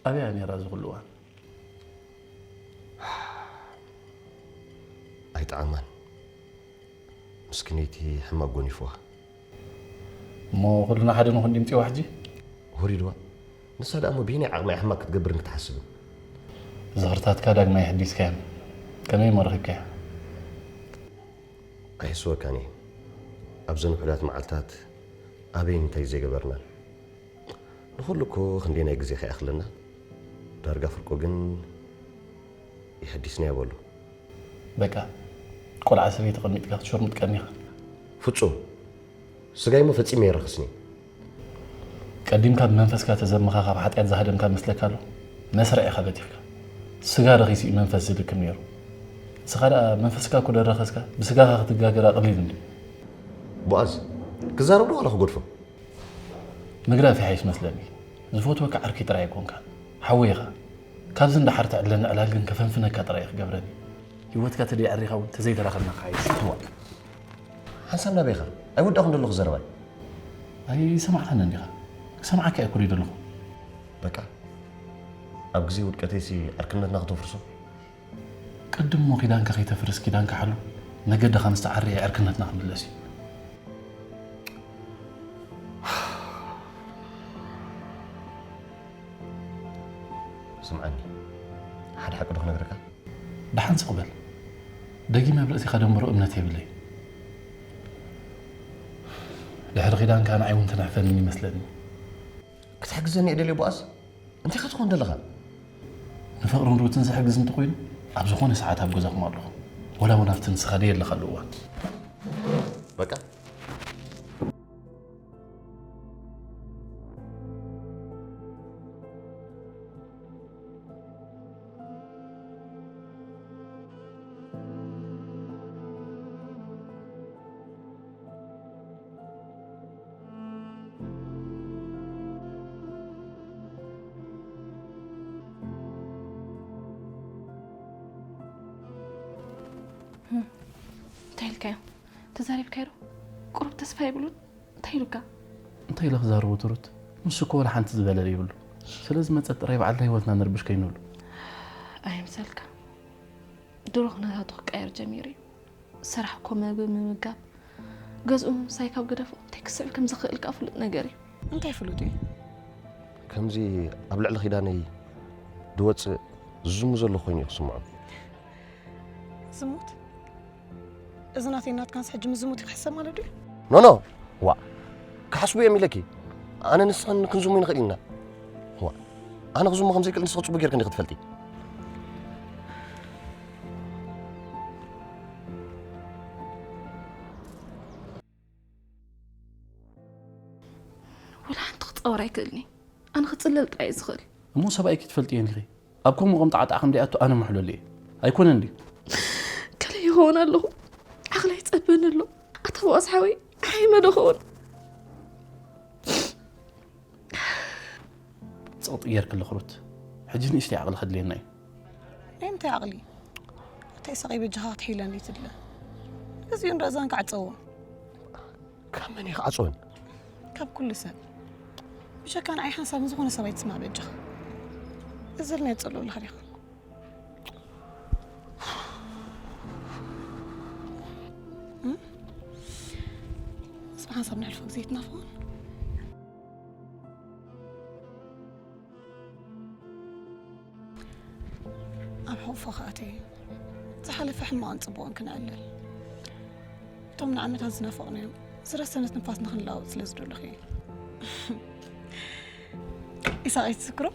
ኣበይ እያ ነይራ እዚ ኩሉ እዋን? ኣይጠዓማን። ምስኪነይቲ ሕማቕ ጎኒፍዋ። እሞ ኩልና ሓደ ንኹን ድምፂዋ ሕጂ? ወሪድዋ። ንሳ ደኣ እሞ ብየናይ ዓቕማ እያ ሕማቕ ክትገብርን ክትሓስብን? ዝኽርታትካ ዳግማይ ኣሕዲስካዮም። ከመይ እሞ ረኺብካያ? ኣይሕስወካን እየ። ኣብዘን ውሑዳት መዓልታት ኣበይን እንታይ ዘይገበርናን። ንኹሉ እኮ ክንደየናይ ግዜ ከይኣኽለና። ዳርጋ ፍርቁ ግን የሐዲስናዮ በሉ። በቃ፣ ቆልዓ ሰበይቲ ቀሚጥካ ክትሸርሙጥ ቀኒኻ። ፍጹም። ስጋይ እሞ ፈጺመ የረኽስኒ። ቀዲምካ ብመንፈስካ ተዘምኻ ካብ ሓጢኣት ዝሃደምካ መስለካ ኣሎ? መስርዕ ኢኻ በቲኽካ። ስጋ ረኺሱ እዩ መንፈስ ዝልክም ነይሩ። ንስኻ ደኣ መንፈስካ እኮ ደረኸስካ፣ ብስጋኻ ክትጋገር ኣቕሊል እንድዩ። ቦኣዝ፣ ክዛረብ ዶ ዋላ ክገድፎ? ምግዳፍ ይሓይሽ መስለኒ። ዝፈትወካ ዓርከይ ጥራይ ኣይኮንካን። ሓወይ ኢኻ። ካብዚ ንደሓር ትዕለኒ ዕላል ግን ከፈንፍነካ ጥራይ እዩ ክገብረኒ። ህይወትካ ተደይዐሪኻ እውን ተዘይተራኸብና ክሓይሽ። እዋ። ሓንሳብ ናበይ ኢኻ? ኣይወዳእኹን ዘለኹ ዘረባይ። ኣይሰማዕካን እንዲኻ። ክሰምዓካ እየ ኩሪደ ኣለኹ። በቃ። ኣብ ግዜ ውድቀተይሲ ዕርክነትና ክተፍርሶ? ቅድም እሞ ኪዳንካ ከይተፍርስ ኪዳንካ ሓሉ። መገድኻ ምስ ተዓርየ ዕርክነትና ክምለስ እዩ። ስምዓኒ፣ ሓደ ሓቂ ዶ ክነግረካ? ደሓን ስቕ በል። ደጊመ ኣብ ርእሲኻ ደንብሮ እምነት የብለይ። ድሕሪ ኪዳንካ ንዓይ እውን ትንሕፈኒ ይመስለኒ። ክትሕግዘኒ እየ ደልየ ቦኣዝ? እንታይ ኢኻ ትኾን ዘለኻ? ንፍቕርን ሩትን ዝሕግዝ እንተኾይኑ፣ ኣብ ዝኾነ ሰዓት ኣብ ገዛኹም ኣለኹ። ወላ እውን ኣብቲ ንስኻ ደየለኻሉ እዋን። በቃ። እንታይ ኢልካዮ? ተዛሪብካዮ ዶ? ቁሩብ ተስፋ የብሉን? እንታይ ኢሉካ? እንታይ ኢለ ክዛረቦ ትሩት? ንሱ እኮ ወላ ሓንቲ ዝበለ ዘይብሉ። ስለ ዝመጸ ጥራይ በዓልና ህይወትና ንርብሽ ከይንብሎ። ኣይምሰልካ። ድሮ ኩነታቱ ክቀየር ጀሚሩ እዩ። ስራሕ እኮ ምግቢ ምምጋብ፣ ገዝኡ ምምሳይ ካብ ገደፎ እንታይ ክስዕብ ከም ዝኽእል ከኣ ፍሉጥ ነገር እዩ። እንታይ ፍሉጥ እዩ? ከምዚ ኣብ ልዕሊ ኪዳነይ ድወጽእ ዝዝሙ ዘሎ ኮይኑ እዩ ክስምዖ። ዝሙት? እዚ ናተይ ናትካንስ ሕጂ ምስ ዝሙት እዩ ክሕሰብ ማለት ድዩ? ኖ፣ ኖ። ዋእ፣ ክሓስቡ እዮም ኢለኪ። ኣነ ንስኽን ክንዝሙ ንኽእል ኢና። ዋእ፣ ኣነ ክዝሙ ከም ዘይክእል ንስኺ ጽቡቕ ጌርኪ እንዲኺ ትፈልጢ። ወላ ሓንቲ ክጻወር ኣይክእልን እየ። ኣነ ክጽለል ጥራይ እየ ዝኽእል። እሞ ሰብኣይኪ ትፈልጥዮ እንዲኺ። ኣብ ከምኡ ቁምጣ ዓጣዕ ከም ደይኣቱ ኣነ ምሕለሉ እየ። ኣይኮነን ድዩ? ከለ ይኸውን ኣለኹ። ዓቕለይ ይጸበኒ ኣሎ። ኣታ ቦኣዝ ሓወይ፣ ሓይመ ዶ ክኸውን? ጸቕጢ ጌርክሊ ክሩት። ሕጂ ንእሽተይ ዓቕሊ ከድልየና እዩ። ናይ ምንታይ ዓቕሊ? ኣታ ኢሳቐይ በጃኻ ክትሕይለኒ ትድለ። ነዚኡ እንዳ እዛን ክዓጸዎ። ካብ መን እየ ክዓጽወን? ካብ ኩሉ ሰብ። ብሸካ ንዓይ ሓንሳብ ንዝኾነ ሰብ ኣይትስማዕ በጃኻ። እዚ ኢልና የጸልኡልኻ ዲኻ? እም? እዚ ብሓንሳብ ነሕልፎ ግዜ ይትናፍቖን። ኣብ ሕቑፎ ክኣቲ ዝሓለፈ ሕማቕን ጽቡቕን ክነዕልል። እቶም ንዓመታት ዝናፈቕናዮም ዝረሰነ ትንፋስ ንኽንለዋወጥ ስለ ዝደለኹ እየ። ኢሳቕ ኣይትዝክሮ?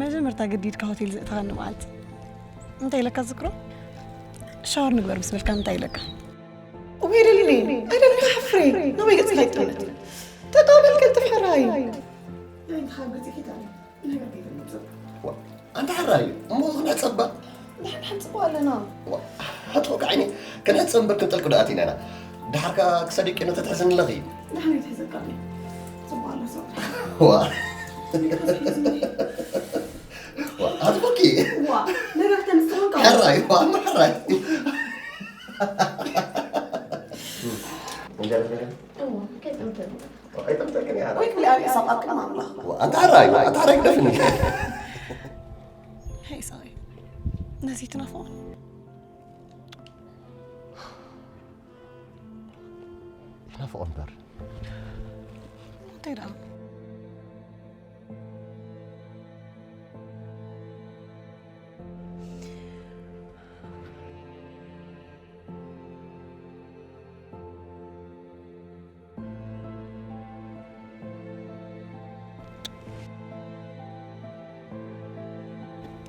መጀመርታ ገዲድካ ሆቴል ዘእተኻኒ መዓልቲ እንታይ ኢለካ ትዝክሮ? ሻወር ንግበር ምስ በልካ እንታይ ኢለካ? እወ ኣይደልን እየ፣ ኣይደልን እየ፣ ሓፍረ እየ። ናበይ ገጽካ ይጥምት? ጠጠው በል ቀልጥፍ ሕራይ። ኣንታ ሕራይ እሞ ክንሕጸባ። ንሕና ክንጽቦ ኣለና። ኣጥቆ ዓይኒ ክንሕጸብ እምበር ክንጠልቅ ዶ ኣቲና ኢና? ድሓርካ ክሰዲቂ ነተትሕዝኒ ኣለኺ። ንሕና ይትሕዘካ። ጽቡቕ ኣሎ ሰብ። ዋ። ዋ፣ ኣጥቆኪ። ዋ፣ ነገር ተንስተውን ካው። ሕራይ፣ ዋ፣ ሕራይ። እንጀራ፣ እንጀራ። እዋ፣ ከይጠምተን። ዋ፣ ኣይጠምተን ግን ያራ። ወይ ክብሊ ኣብ ኢሳቕ ኣብ ቅድሚ ኣምላኽ። ዋ፣ ኣንታ ሕራይ፣ ዋ፣ ኣንታ ሕራይ ግደፍኒ። ሄይ ኢሳቕ፣ ነዚ ትናፍቖ? ይናፍቖ እምበር። እንታይ ደኣ?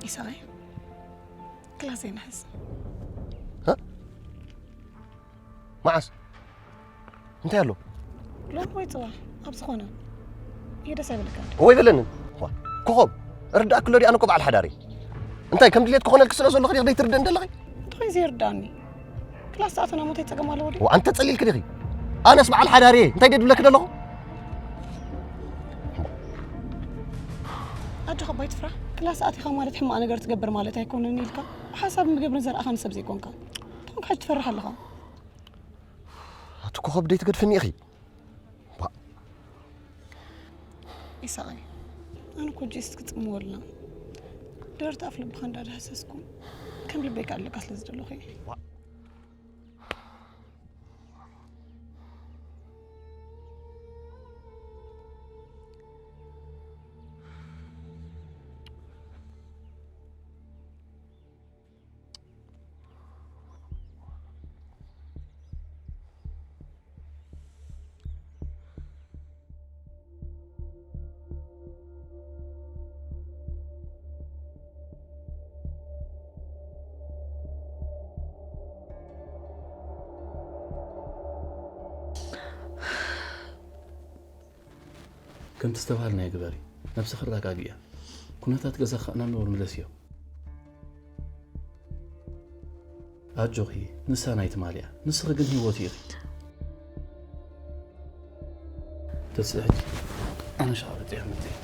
ኢሳቐይ፣ ክላስ ዘይንሕዝ። እ? መዓስ? እንታይ ኣሎ? ሎሚ ወይ ጽባሕ ኣብ ዝኾነ። ይሄ ደስ ኣይብለካ? ወይ በለንን። ዋ፣ ኮኾብ፣ ርዳእኪ ኣሎ ድዩ? ኣነ እኮ በዓል ሓዳር እየ። እንታይ ከም ድሌት ክኾነልኪ ስለ ዘለኹ ድዩ ዘይትርድእኒ ዘለኺ? እንታይ እዩ ዘይርድኣኒ? ክላስ ዝኣተና እሞ እንታይ ጸገም ኣለዎ ድዩ? ዋ፣ ኣንተ ጸሊልኪ ዲኺ? ኣነስ በዓል ሓዳር እየ። እንታይ ድየ ድብለኪ ዘለኹ? ኣጆኻ ኣባይ ትፍራህ። ክላስ ኣቲኻ ማለት ሕማቕ ነገር ትገብር ማለት ኣይኮነን ኢልካ ብሓሳብ ምግብርን ዘርኣኻኒ ሰብ ዘይኮንካ። እንታይ ኮንካ ሕጂ ትፈርሕ ኣለኻ? ኣቲ ኮኸብ ደይ ትገድፍኒ ኢኺ? ባ- ኢሳቐይ፣ ኣነ እኮ ጂስ ክጽምወልና ደረርታ ኣፍ ልብኻ እንዳዳህሰስኩ ከም ልበይ ክኣልካ ስለ ዝደለኹ እየ። ባ- ከምቲ ዝተባህልናዮ ግበሪ። ነብስኺ ኣረጋግእያ። ኩነታት ገዛኺ ከኣ ናብ ንቡር ምለስዮ። ኣጆኺ፣ ንሳ ናይ ትማል እያ። ንስኺ ግን ህይወት ኢኺ። ተስኢ ሕጂ ኣነ ሻወር እጥየ መጽየ።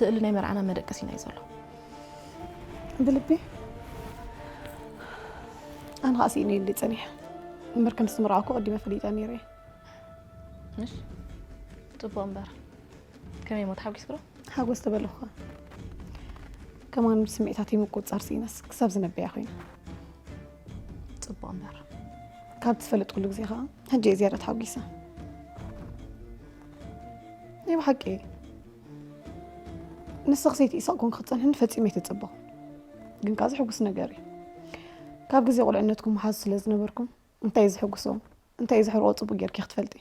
ስእሊ ናይ መርዓና መደቀሲና እዩ ዘሎ። ብልቢ ኣነ ከዓ ስኢነ ኢለ ጸኒሐ። እምበር ከም ዝምርዓኩ ቀዲመ ፈሊጠ ነይረ። ምሽ? ጽቡቕ እምበር። ከመይ እሞ ተሓጒስኪ ዶ? ሓጎስ ተበለኹ። ከማን ስምዒታተይ ምቁጽጻር ስኢነስ ክሳብ ዝነብያ ኮይነ። ጽቡቕ እምበር። ካብ ዝፈለጥኩሉ ግዜ ከዓ ሕጂ እየ ዝያዳ ተሓጒሰ። ናይ ብሓቂ ንስኺ ሰይቲ ኢሳቕ ኮንኪ ክትጸንሕኒ ፈጺመ ኣይተጸበኹን። ግን ከዓ ዘሕጉስ ነገር እዩ። ካብ ግዜ ቁልዕነትኩም መሓዙት ስለ ዝነበርኩም እንታይ እዩ ዘሕጉሶ፣ እንታይ እዩ ዘሕርቆ ጽቡቕ ጌርኪ ክትፈልጢ።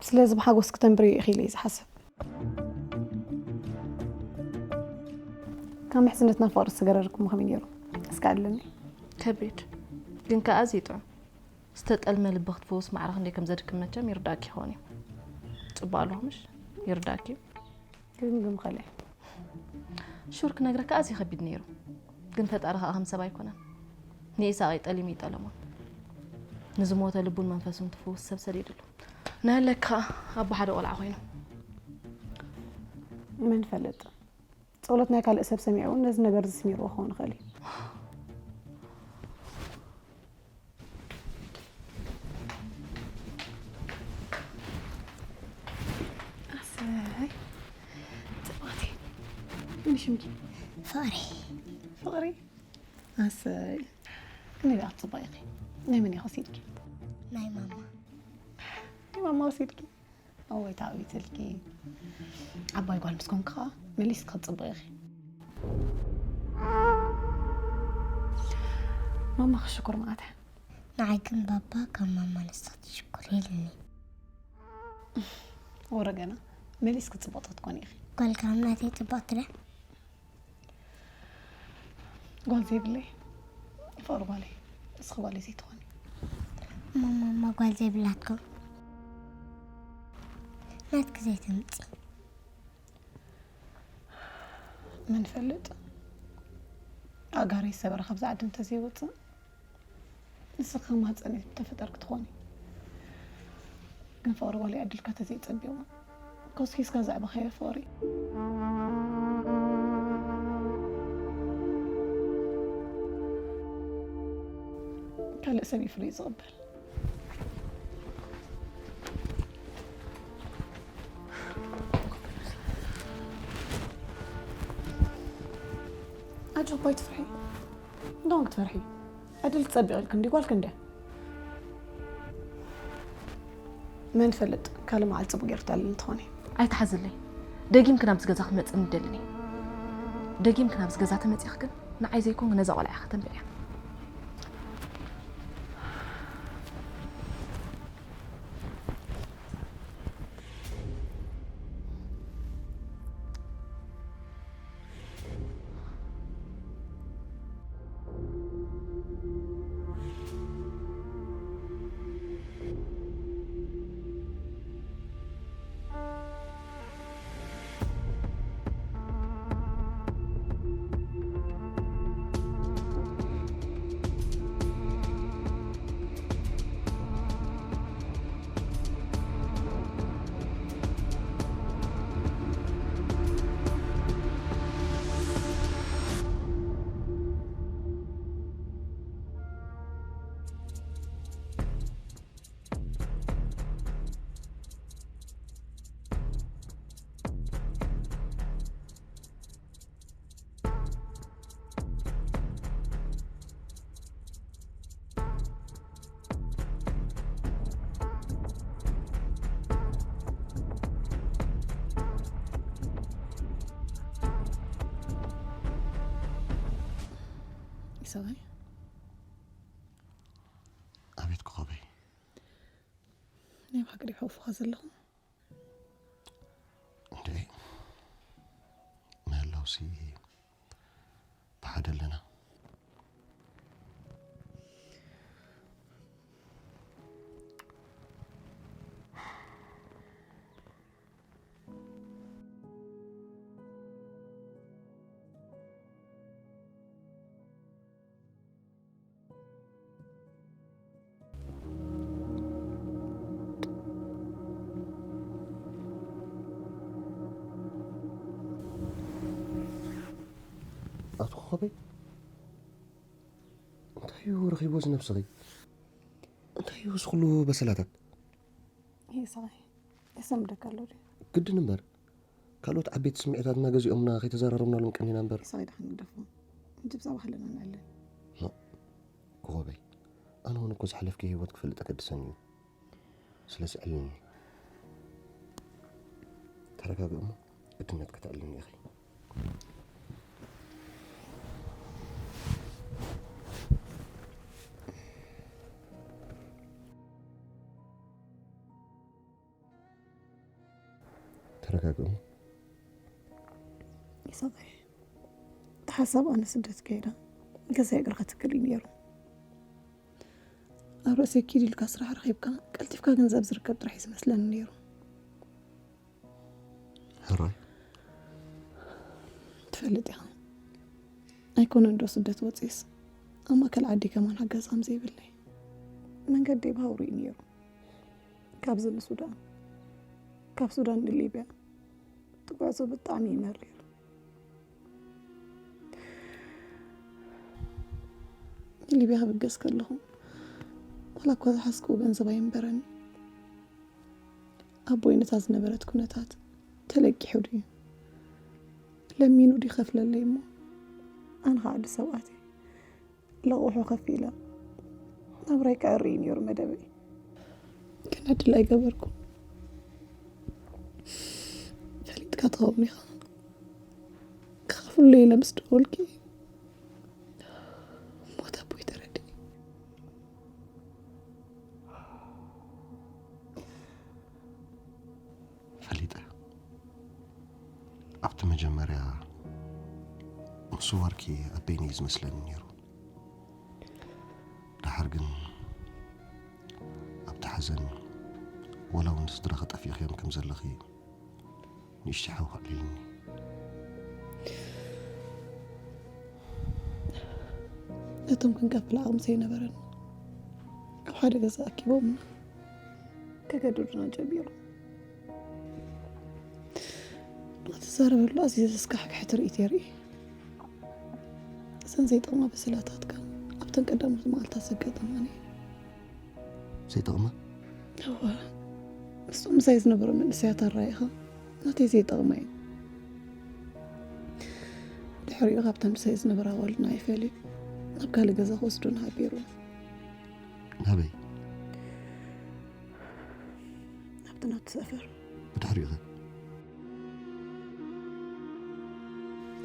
ስለዚ ብሓጎስ ክተንብሪ ኢኺ ኢለ እየ ዝሓስብ። ካብ ምሕዝነትና ፍቕሪ ዝተገረርኩሞ ከመይ ነይሩ? እስከ ኣለኒ። ከቢድ ግን ከኣ ኣዝዩ ጥዑም። ዝተጠልመ ልቢ ክትፍውስ ማዕረ ክንደይ ከም ዘድክም መቸም ይርዳእኪ ይኸውን እዩ። ጽቡቕ ኣለኹ ምሽ? ይርዳእኪ እዩ። ግን ግን ከለ ሹር ክነግረካ ኣዝዩ ከቢድ ነይሩ። ግን ፈጣሪ ከኣ ከም ሰብ ኣይኮነን። ንኢሳቕ እዩ ጠሊሙ ይጠለሞን። ንዝሞተ ልቡን መንፈሱን ትፍውስ ሰብ ሰዲድሉ። ንህለኪ ከኣ ኣቦ ሓደ ቆልዓ ኮይኑ። መን ፈልጥ? ጸሎት ናይ ካልእ ሰብ ሰሚዑ እውን ነዚ ነገር እዚ ስሚርዎ ክኸውን ይኽእል እዩ። ኣሰይ፣ ጽብቕቲ። መን ሽምኪ? ፍቕሪ። ፍቕሪ? ኣሰይ። ከመይ ደኣ ክትጽብቒ ኢኺ? ናይ መን ኢኺ ወሲድኪ? ናይ ማማ። ናይ ማማ ወሲድኪ? እወይ፣ ተዓዊትልኪ። ዓባይ ጓል ምስ ኮንኪ ኸኣ መሊስኪ ክትጽብቒ ኢኺ። ማማኺ ሽኩር መዓት። ንዓይ ግን ባባ ካብ ማማ ንስኺ ትሽኩር ኢልኒ። ወረ ገና መሊስኪ ጽብቕቲ ክትኮኒ ኢኺ። ጓል ካብ ናተይ ጽብቕቲ ድያ? ጓል ዘይብለይ ፍቕሪ ጓለይ፣ ንስኺ ጓለይ ዘይትኾኒ። እሞ ማማ ጓል ዘይብላትኩም ናትኪ ዘይተምጺ። መን ይፈልጥ? ኣእጋረይ ሰበረ ካብዛ ዓዲ እንተዘይወጽእ፣ ንስኺ ከም ማህጸነይ ተፈጠርኪ ትኾኒ። ግን ፍቕሪ ጓለይ ዕድልካ ተዘይጸቢቑ፣ ኮስኪስካ ዘዕበኻዮ ፍቕሪ። ካልእ ሰብ እዩ ፍርዩ ዝቕበል። ኣጆኺ ኣይትፍርሒ። እንታይ ክትፈርሒ? ዕድል ትጸቢቕ ኢልኪ እንዲ ጓልኪ እንድያ። መን ይፈልጥ፣ ካልእ መዓልቲ ጽቡቕ ገይሩ ተልኒ ትኾኒ። ኣይትሓዝለይ። ደጊምኪ ናብዚ ገዛ ክትመጽእኒ ይደልን እየ። ደጊምኪ ናብዚ ገዛ ተመጺእኪ ግን ንዓይ ዘይኮንኪ ነዛ ቆልዓ ኢኺ ከተንብዕያ። ኢሳቐይ። ኣቤት ኮኾበይ። ናይ ብሓቂ ድዩ ሕቑፍኻ ዘለኹ? እንዴ፣ ምህላውሲ ብሓደ ኣለና። ኣቶ ኮኾበይ፣ እንታይ እዩ ረኺብዎ እዚ ነብስኺ? እንታይ እዩ እዚ ኩሉ በሰላታት? ይስሐቐይ፣ የሰንብደካ ኣሎ ድዩ? ግድን እምበር፣ ካልኦት ዓበይቲ ስምዒታት እናገዚኦምና ከይተዘራረብናሎም ቀኒና እምበር። ይስሐቐይ፣ ደሓን ግደፎ። ሕጂ ብዛዕባ ከለና ንዕለል። ኖእ፣ ኮኾበይ፣ ኣነ እውን እኮ ዝሓለፍኪ ህይወት ክፈልጥ ኣገድሰኒ እዩ። ስለዚ ዕልልኒ። ተረጋግእ እሞ ግድነት ከተዕልልኒ ኢኺ። ተረጋግእ እሞ። ይስሐቐይ፣ እቲ ሓሳብ ኣነ ስደት ከይዳ ገዛይ እግሪ ክትክል እዩ ነይሩ። ኣብ ርእሰይ ኪድ ኢልካ ስራሕ ረኺብካ ቀልጢፍካ ገንዘብ ዝርከብ ጥራሕ እዩ ዝመስለኒ ነይሩ። ሕራይ። ትፈልጥ ኢኻ፣ ኣይኮነን ዶ ስደት ወፂስ ኣብ ማእከል ዓዲ ከማን ሓገዝ ከም ዘይብለይ። መንገዲ ብሃውሪ እዩ ነይሩ። ካብዚ ንሱዳን፣ ካብ ሱዳን ንሊብያ እቲ ጉዕዞ ብጣዕሚ እዩ መሪር። ሊብያ ክብገስ ከለኹ ዋላ እኳ ዝሓዝክዎ ገንዘብ ኣይንበረኒ። ኣቦይ ነታ ዝነበረት ኩነታት ተለቂሑ ድዩ ለሚኑ ድዩ ከፍለለይ እሞ ኣነ ከዓ ኣዲ ሰብኣተይ ለቑሑ ከፊለ ናብራይ ከዕሪ እዩ ነይሩ መደበይ። ግን ዕድል ኣይገበርኩ። ፈሊጥካ ትኸውን ኢኻ። ክኸፍሉ ኢለ ምስ ደወልኪ ሞት ኣቦይ ተረዲእ። ፈሊጠ። ኣብቲ መጀመርያ ምስዋርኪ ኣበይኒ እዩ ዝመስለኒ ነይሩ። ደሓር ግን ኣብቲ ሓዘን ወላ እውን ስድራኺ ጠፊእኽዮም ከም ዘለኺ ንእሽተይ ሓው ከዕሊልኒ። ነቶም ክንከፍል ዓቕሚ ዘይነበረና ኣብ ሓደ ገዛ ኣኪቦምና ከገድዱና ጀሚሮም። ንኽትዛረበሉ ኣዝዩ ዘስካሕክሕ ትርኢት የርኢ። እዘን ዘይጠቕማ በሰላታትካ ኣብተን ቀዳሞት መዓልታት ዘጋጠማኒ። ዘይጠቕማ? እወ፣ ምስቶም ምሳይ ዝነበሩ መንእሰያት ኣራኢኻ ናተይ ዘይጠቕማ እዩ። ድሕሪኡ ካብተን ምሳይ ዝነበራ ኣዋልድና ይፈልዩ ናብ ካልእ ገዛ ክወስዱና ሓቢሩ። ናበይ? ኣብቲ ናቱ ሰፈር። ብድሕሪኡ ኸ?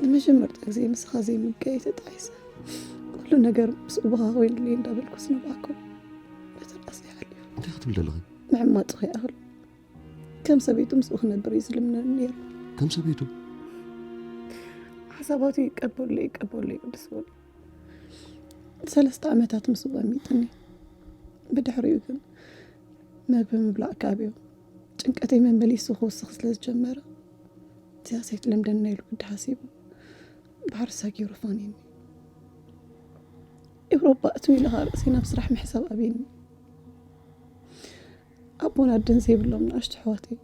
ንመጀመርታ ግዜ ምስኻ ዘይምጋይ ተጣዒሰ። ኩሉ ነገር ምስ እቦኻ ኮይኑለይ እንዳበልኩ ዝነባዕኩ መተርኣስ ይሓልፍ። እንታይ ክትብል ዘለኺ? ምዕማጹ ከይኣኽሎ ከም ሰበይቱ ምስኡ ክነብር እዩ ዝልምነኒ ነይሩ። ከም ሰበይቱ? ሓሳባቱ ይቀበሎ ይቀበሎ እዩ ቅዱስ በሉ። ሰለስተ ዓመታት ምስኡ ቀሚጥኒ። ብድሕሪኡ ግን መግቢ ምብላዕ ካብዮ ጭንቀተይ መመሊሱ ክውስኽ ስለ ዝጀመረ፣ እዚኣ ዘይትለምደና ኢሉ ግዲ ሓሲቡ ባሕሪ ሰጊሩ ፋንዩኒ። ኤውሮጳ እትው ኢለ ኸኣ ርእሰይ ናብ ስራሕ ምሕሳብ ኣብዩኒ። ኣቦን ኣደን ዘይብሎም ንኣሽቱ ኣሕዋተይ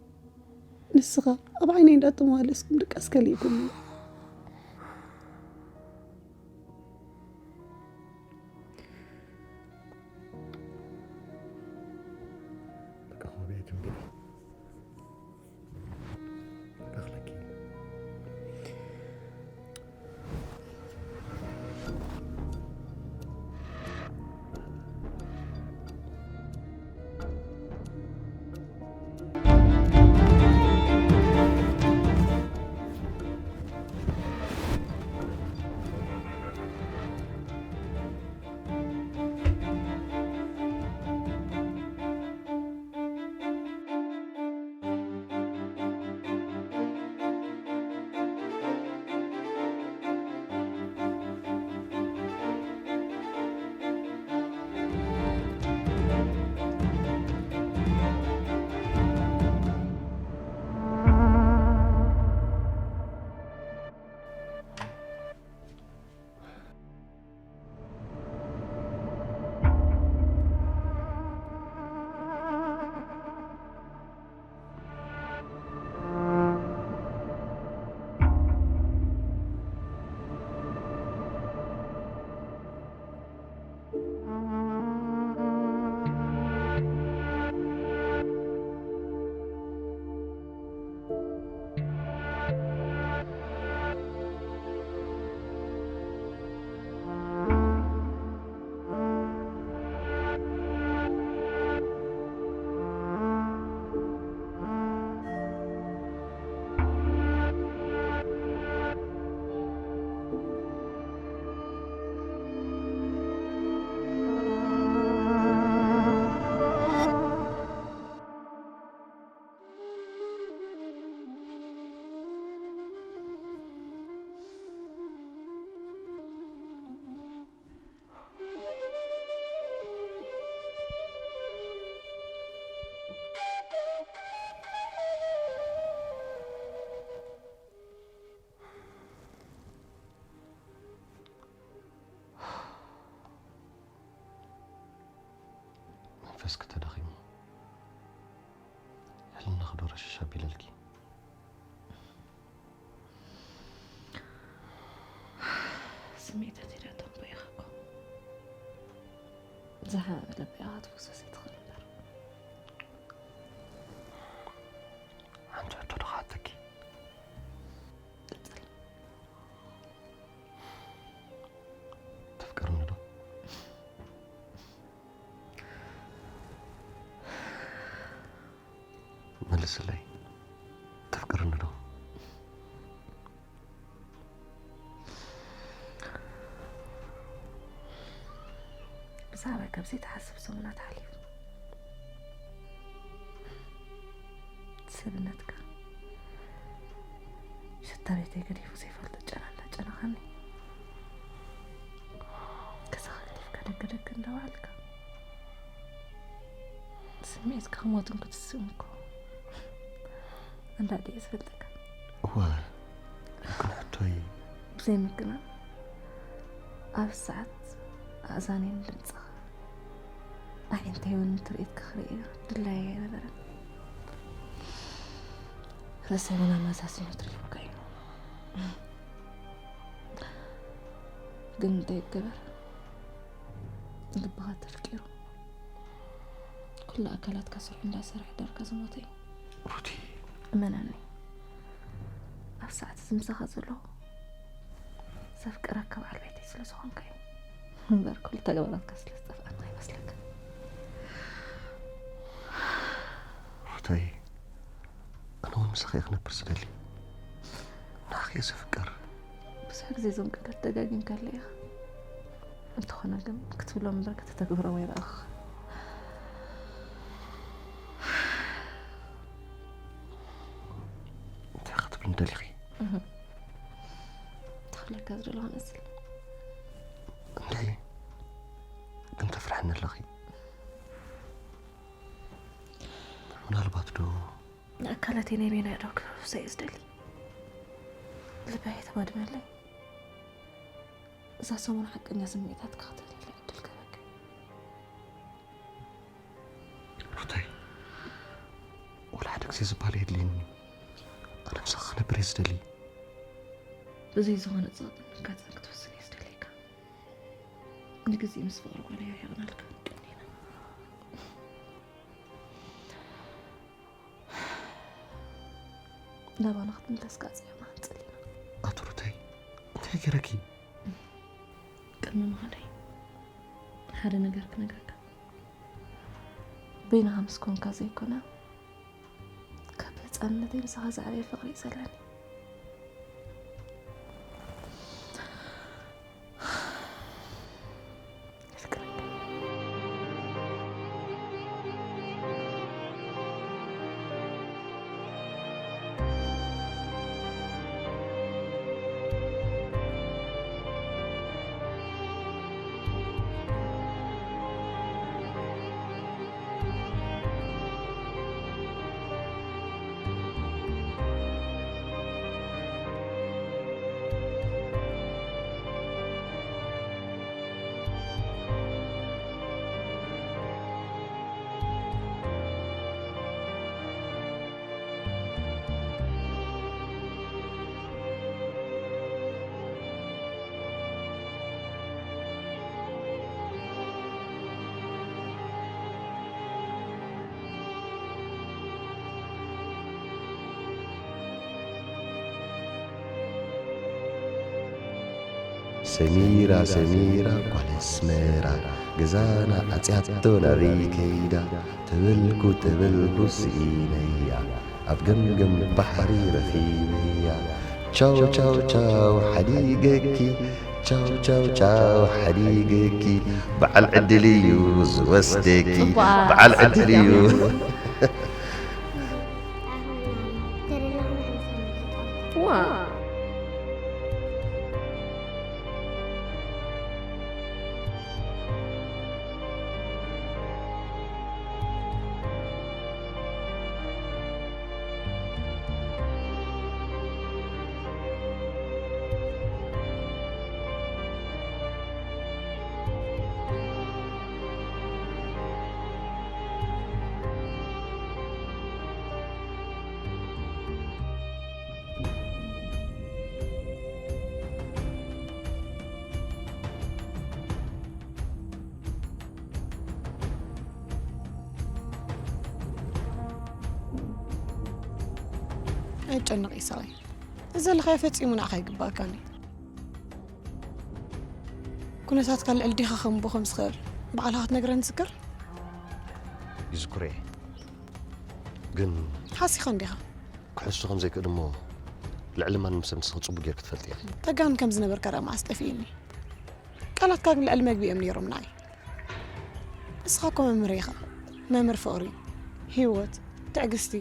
ንስኻ ኣብ ዓይነይ እንዳተመላለስኩም ድቃስ ከሊእኩምኒ። በቃ ሆቢ ኣይትንብሪ። በቃ ክለኪ። መንፈስኪ ተዳኺሙ፣ ሕልናኺ ዶ ረሸሽ ኣቢለልኪ? ስምዒታት ኢዳቶም ቦይኻ እኮ ዝሓበ ልቢ ኢኻ ትፍውሰስ ይትኽእል እምበር። ሓንቲ ሕቶ ዶ ክሓተኪ? ቀጽል። ተፍቅርኒ ዶ? መልስለይ። ተፍቅርኒ ዶ? ብዛዕባ ካብዚ ትሓስብ ሰሙናት ሓሊፉ። ሰብነትካ ሽታ ቤተይ ገዲፉ ዘይፈልጥ ጨና እንዳጨነኸኒ፣ ገዛኻ ገዲፍካ ደገ ደገ እንዳበዓልካ ስምዒትካ ክሞትን ክትስእን እኮ እንዳ ድየ ዝፈልጠካ። እወ፣ ግን ሕቶይ ብዘይ ምግናን ኣብ ሰዓት ኣእዛነይ ንድምፅኻ ኣዒንተይ እውን ትርኢትካ ክርእያ ድላየ ኣይነበረን። ርእሰይ እውን ኣመዛዚኑ ትሪፉካ እዩ። ግን እንታይ ይገበር፣ ልብኻ ተፍቂሩ ኩሉ ኣካላትካ ስርሑ እንዳሰርሐ ዳርጋ ዝሞተ እዩ። ሩቲ እመነኒ፣ ኣብ ሰዓት እዚ ምሳኻ ዘለኹ ዘፍቅረካ በዓል ቤተይ ስለ ዝኾንካ እዩ እምበር ኩሉ ተግባራትካ ስለ ዝጠፍኣና ኣይመስለካ። ሩተይ፣ ኣነ እውን ምሳኺ እየ ክነብር ዝደሊ። ንዓኺ እየ ዘፍቅር። ብዙሕ ግዜ እዞም ቃላት ደጋጊምካለ ኢኻ። እንተኾነ ግን ክትብሎም እምበር ከተተግብሮም ኣይረኣኹኻ። እንታይ ክትብልኒ ደሊኺ? ተኽለካ ዝደለኹ መስል እንታይ ግን ተፍርሕኒ ኣለኺ? ምናልባት ዶ ንኣካላተይ ናይ በይናይ ዶ ክፍውሰ እየ ዝደሊ። ልበይ ተባድመለይ። እዛ ሰሙን ሓቀኛ ስምዒታትካ ክትርእየለይ ዕድል ክህበካ። ሩተይ፣ ወላ ሓደ ግዜ ዝበሃል የድልየኒ። ኣነ ምሳኺ ክነብር እየ ዝደሊ። ብዘይ ዝኾነ ጸቕጥን ንካትን ክትወስን እየ ዝደልየካ። ንግዜ ምስ ፍቕሪ ጓለይ ርሒቕናልካ ቀኒና። ናባና ክትምለስ ካጽዮና ንጽሊና። ኣቲ ሩተይ፣ እንታይ ገይረኪ? ቅድሚ ምኻደይ ሓደ ነገር ክነግረካ። በይንኻ ምስ ኮንካ ዘይኮነ፣ ካብ ህፃንነተይ ምሳኻ ዝዓበየ ፍቕሪ እዩ ዘለኒ። ሰሚራ ሰሚራ ጓል ኣስመራ፣ ገዛና ዓጽያቶ ናበይ ከይዳ? ተበልኩ ተበልኩ ስኢነያ፣ ኣብ ገምገም ባሕሪ ረኺበያ። ቻው ቻው ቻው ሓዲገኪ፣ ቻው ቻው ቻው ሓዲገኪ፣ በዓል ዕድል እዩ ዝወስደኪ፣ እባ። በዓል ዕድል እዩ። ኣሁን ተደለኹ ንሕና ዋ። ኣይጨነቕ ኢሳይ። እዚ ዘለኻዮ ፈጺሙ ንዓኻ ኣይግባእካን እዩ። ኩነታትካ ልዕል ዲኻ ከምቦ ከም ዝኽእል ባዕልኻ ክትነግረኒ ትዝክር? ይዝክሮ እየ። ግን ሓሲኻ እንዲኻ። ክሕሱ ከም ዘይክእል እሞ ልዕሊ ማንም ሰብ ንስኺ ጽቡቕ ጌርኪ ትፈልጢ ኢኺ። ተጋን ከም ዝነበርካ ደኣ መዓስ ጠፊእኒ። ቃላትካ ግን ልዕሊ መግቢ እዮም ነይሮም ንዓይ። ንስኻ እኮ መምህር ኢኻ። መምህር ፍቕሪ፣ ህይወት፣ ትዕግስቲ።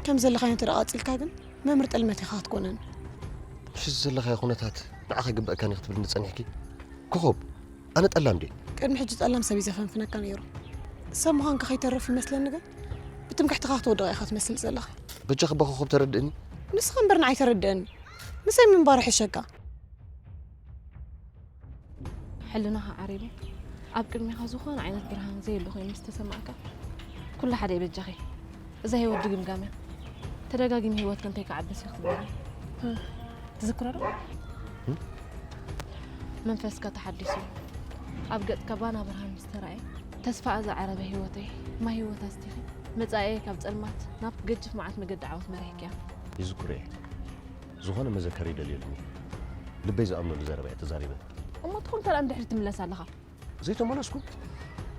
ከም ዘለኻዮ እንተ ደኣ ቀጺልካ ግን መምህር ጥልመት ኢኻ ክትኮነኒ። ሕዚ ዘለኻዮ ኩነታት ንዓኻ ይግበኣካን እዩ ክትብልኒ ጸኒሕኪ? ኮኾብ፣ ኣነ ጠላም ድየ? ቅድሚ ሕጂ ጠላም ሰብ እዩ ዘፈንፍነካ ነይሩ። ሰብ ምዃንካ ከይተርፍ ይመስለኒ ግን ብትምክሕትኻ ክትወድቕ ኢኻ ትመስል ዘለኻ። በጃኺ እባ ኮኾብ ተረድእኒ። ንስኻ እምበር ንዓይ ተረድእኒ። ምሳይ ምንባር ይሕሸካ። ሕልናኻ ዓሪቡ ኣብ ቅድሜኻ ዝኾነ ዓይነት ብርሃን ዘየሎ ኮይኑ ምስ ተሰማዕካ ኩሉ ሓደ እዩ በጃኺ። እዛ ህይወት ድግምጋም እያ። ተደጋጊሚ ህይወትካ እንታይ ክዓብስ እዩ ክትብለኒ ትዝክሮ ዶ? መንፈስካ ተሓዲሱ ኣብ ገጽካ ባና ብርሃን ምስ ተራእየ ተስፋ ዘዕረበ ህይወተይ ማይ ህይወት ኣስቲኺ መጻኤ ካብ ጸልማት ናብ ገጅፍ መዓት መገዲ ዓወት መሪሕክያ። ይዝክሮ እየ። ዝኾነ መዘከሪ ይደልየሉ እየ። ልበይ ዝኣምነሉ ዘረባ እየ ተዛሪበ። እሞ ትኹን ተራ ንድሕሪት ትምለስ ኣለኻ። ዘይተመለስኩ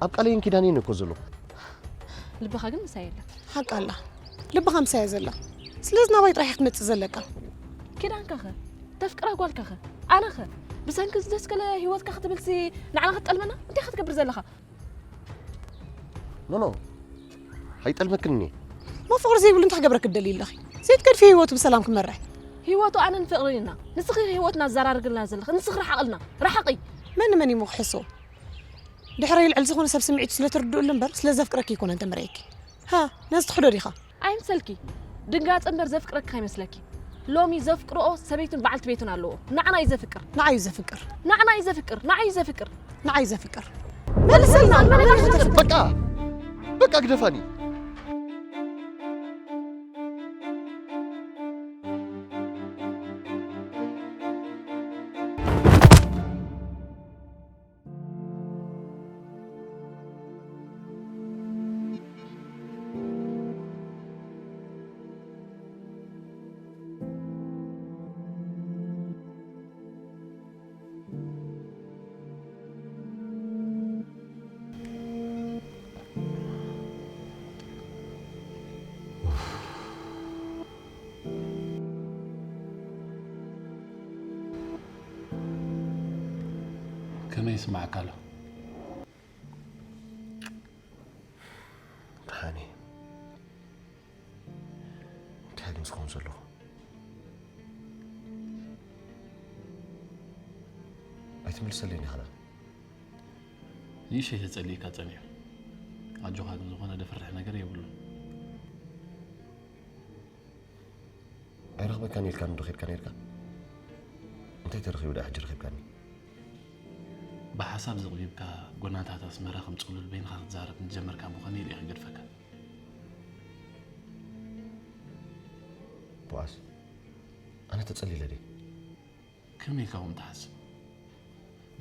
ኣብ ቃለይን ኪዳነይን እኮ ዘለኹ። ልብኻ ግን ምሳይ የለን። ሓቃ ኣላ ልብኻ ምሳይ እያ ዘላ። ስለዚ ናባይ ጥራሕ ክትመጽእ ዘለካ። ኪዳንካኸ? ተፍቅራ ጓልካኸ? ኣነኸ? ብሰንኪ ዝደስከለ ህይወትካ ክትብልሲ ንዓና ክትጠልመና? እንታይ ክትገብር ዘለኻ? ኖኖ ኣይጠልመክን እኔ። ሞ ፍቕሪ ዘይብሉ እንታይ ክገብረክ ትደሊ ኣለኺ? ዘይትገድፊ ህይወቱ ብሰላም ክመርሕ። ህይወቱ ኣነን ፍቕርን ኢና። ንስኺ ህይወትና ኣዘራርግልና ዘለኺ። ንስኺ ርሓቕልና። ርሓቒ። መን ንመን እዩ ምኽሕሶ? ድሕረይ ልዕሊ ዝኾነ ሰብ ስምዒቱ ስለ ትርድእሉ እምበር ስለ ዘፍቅረኪ ኣይኮነን ተመርዕየኪ። ሃ ነዚ ትኽዶ ዲኻ? ኣይምሰልኪ። ድንጋጸ እምበር ዘፍቅረኪ ከይመስለኪ። ሎሚ ዘፍቅርኦ ሰበይቱን በዓልቲ ቤቱን ኣለዎ። ንዓና እዩ ዘፍቅር። ንዓይ እዩ ዘፍቅር። ንዓና እዩ ዘፍቅር። ንዓይ እዩ ዘፍቅር። ንዓይ እዩ ዘፍቅር። መልሰልና። በቃ በቃ ግደፋኒ። ከመይ ይስማዓካ ኣሎ? ደሓን እየ። እንታይ ግን ዝኸውን ዘለኹ? ኣይትምልሰለይን ኢኻ ደኣ። ንእሽተይ ተጸሊእካ ጸኒሑ። ኣጆኻ ግን ዝኾነ ደፍርሕ ነገር የብሉን። ኣይረኽበካን ኢልካኒ ዶ ኬድካ ኔርካ? እንታይ ተረኺቡ ደኣ ሕጂ ረኺብካኒ? ብሓሳብ ዘቕቢብካ ጎናታት ኣስመራ ከም ጽሉል በይንኻ ክትዛረብ እንጀመርካ እሞ ከመይ ኢለ እየ ክገድፈካ? ቦኣስ፣ ኣነ ተጸሊለ ድየ? ከመይ ኢልካ ከምኡ ትሓስብ?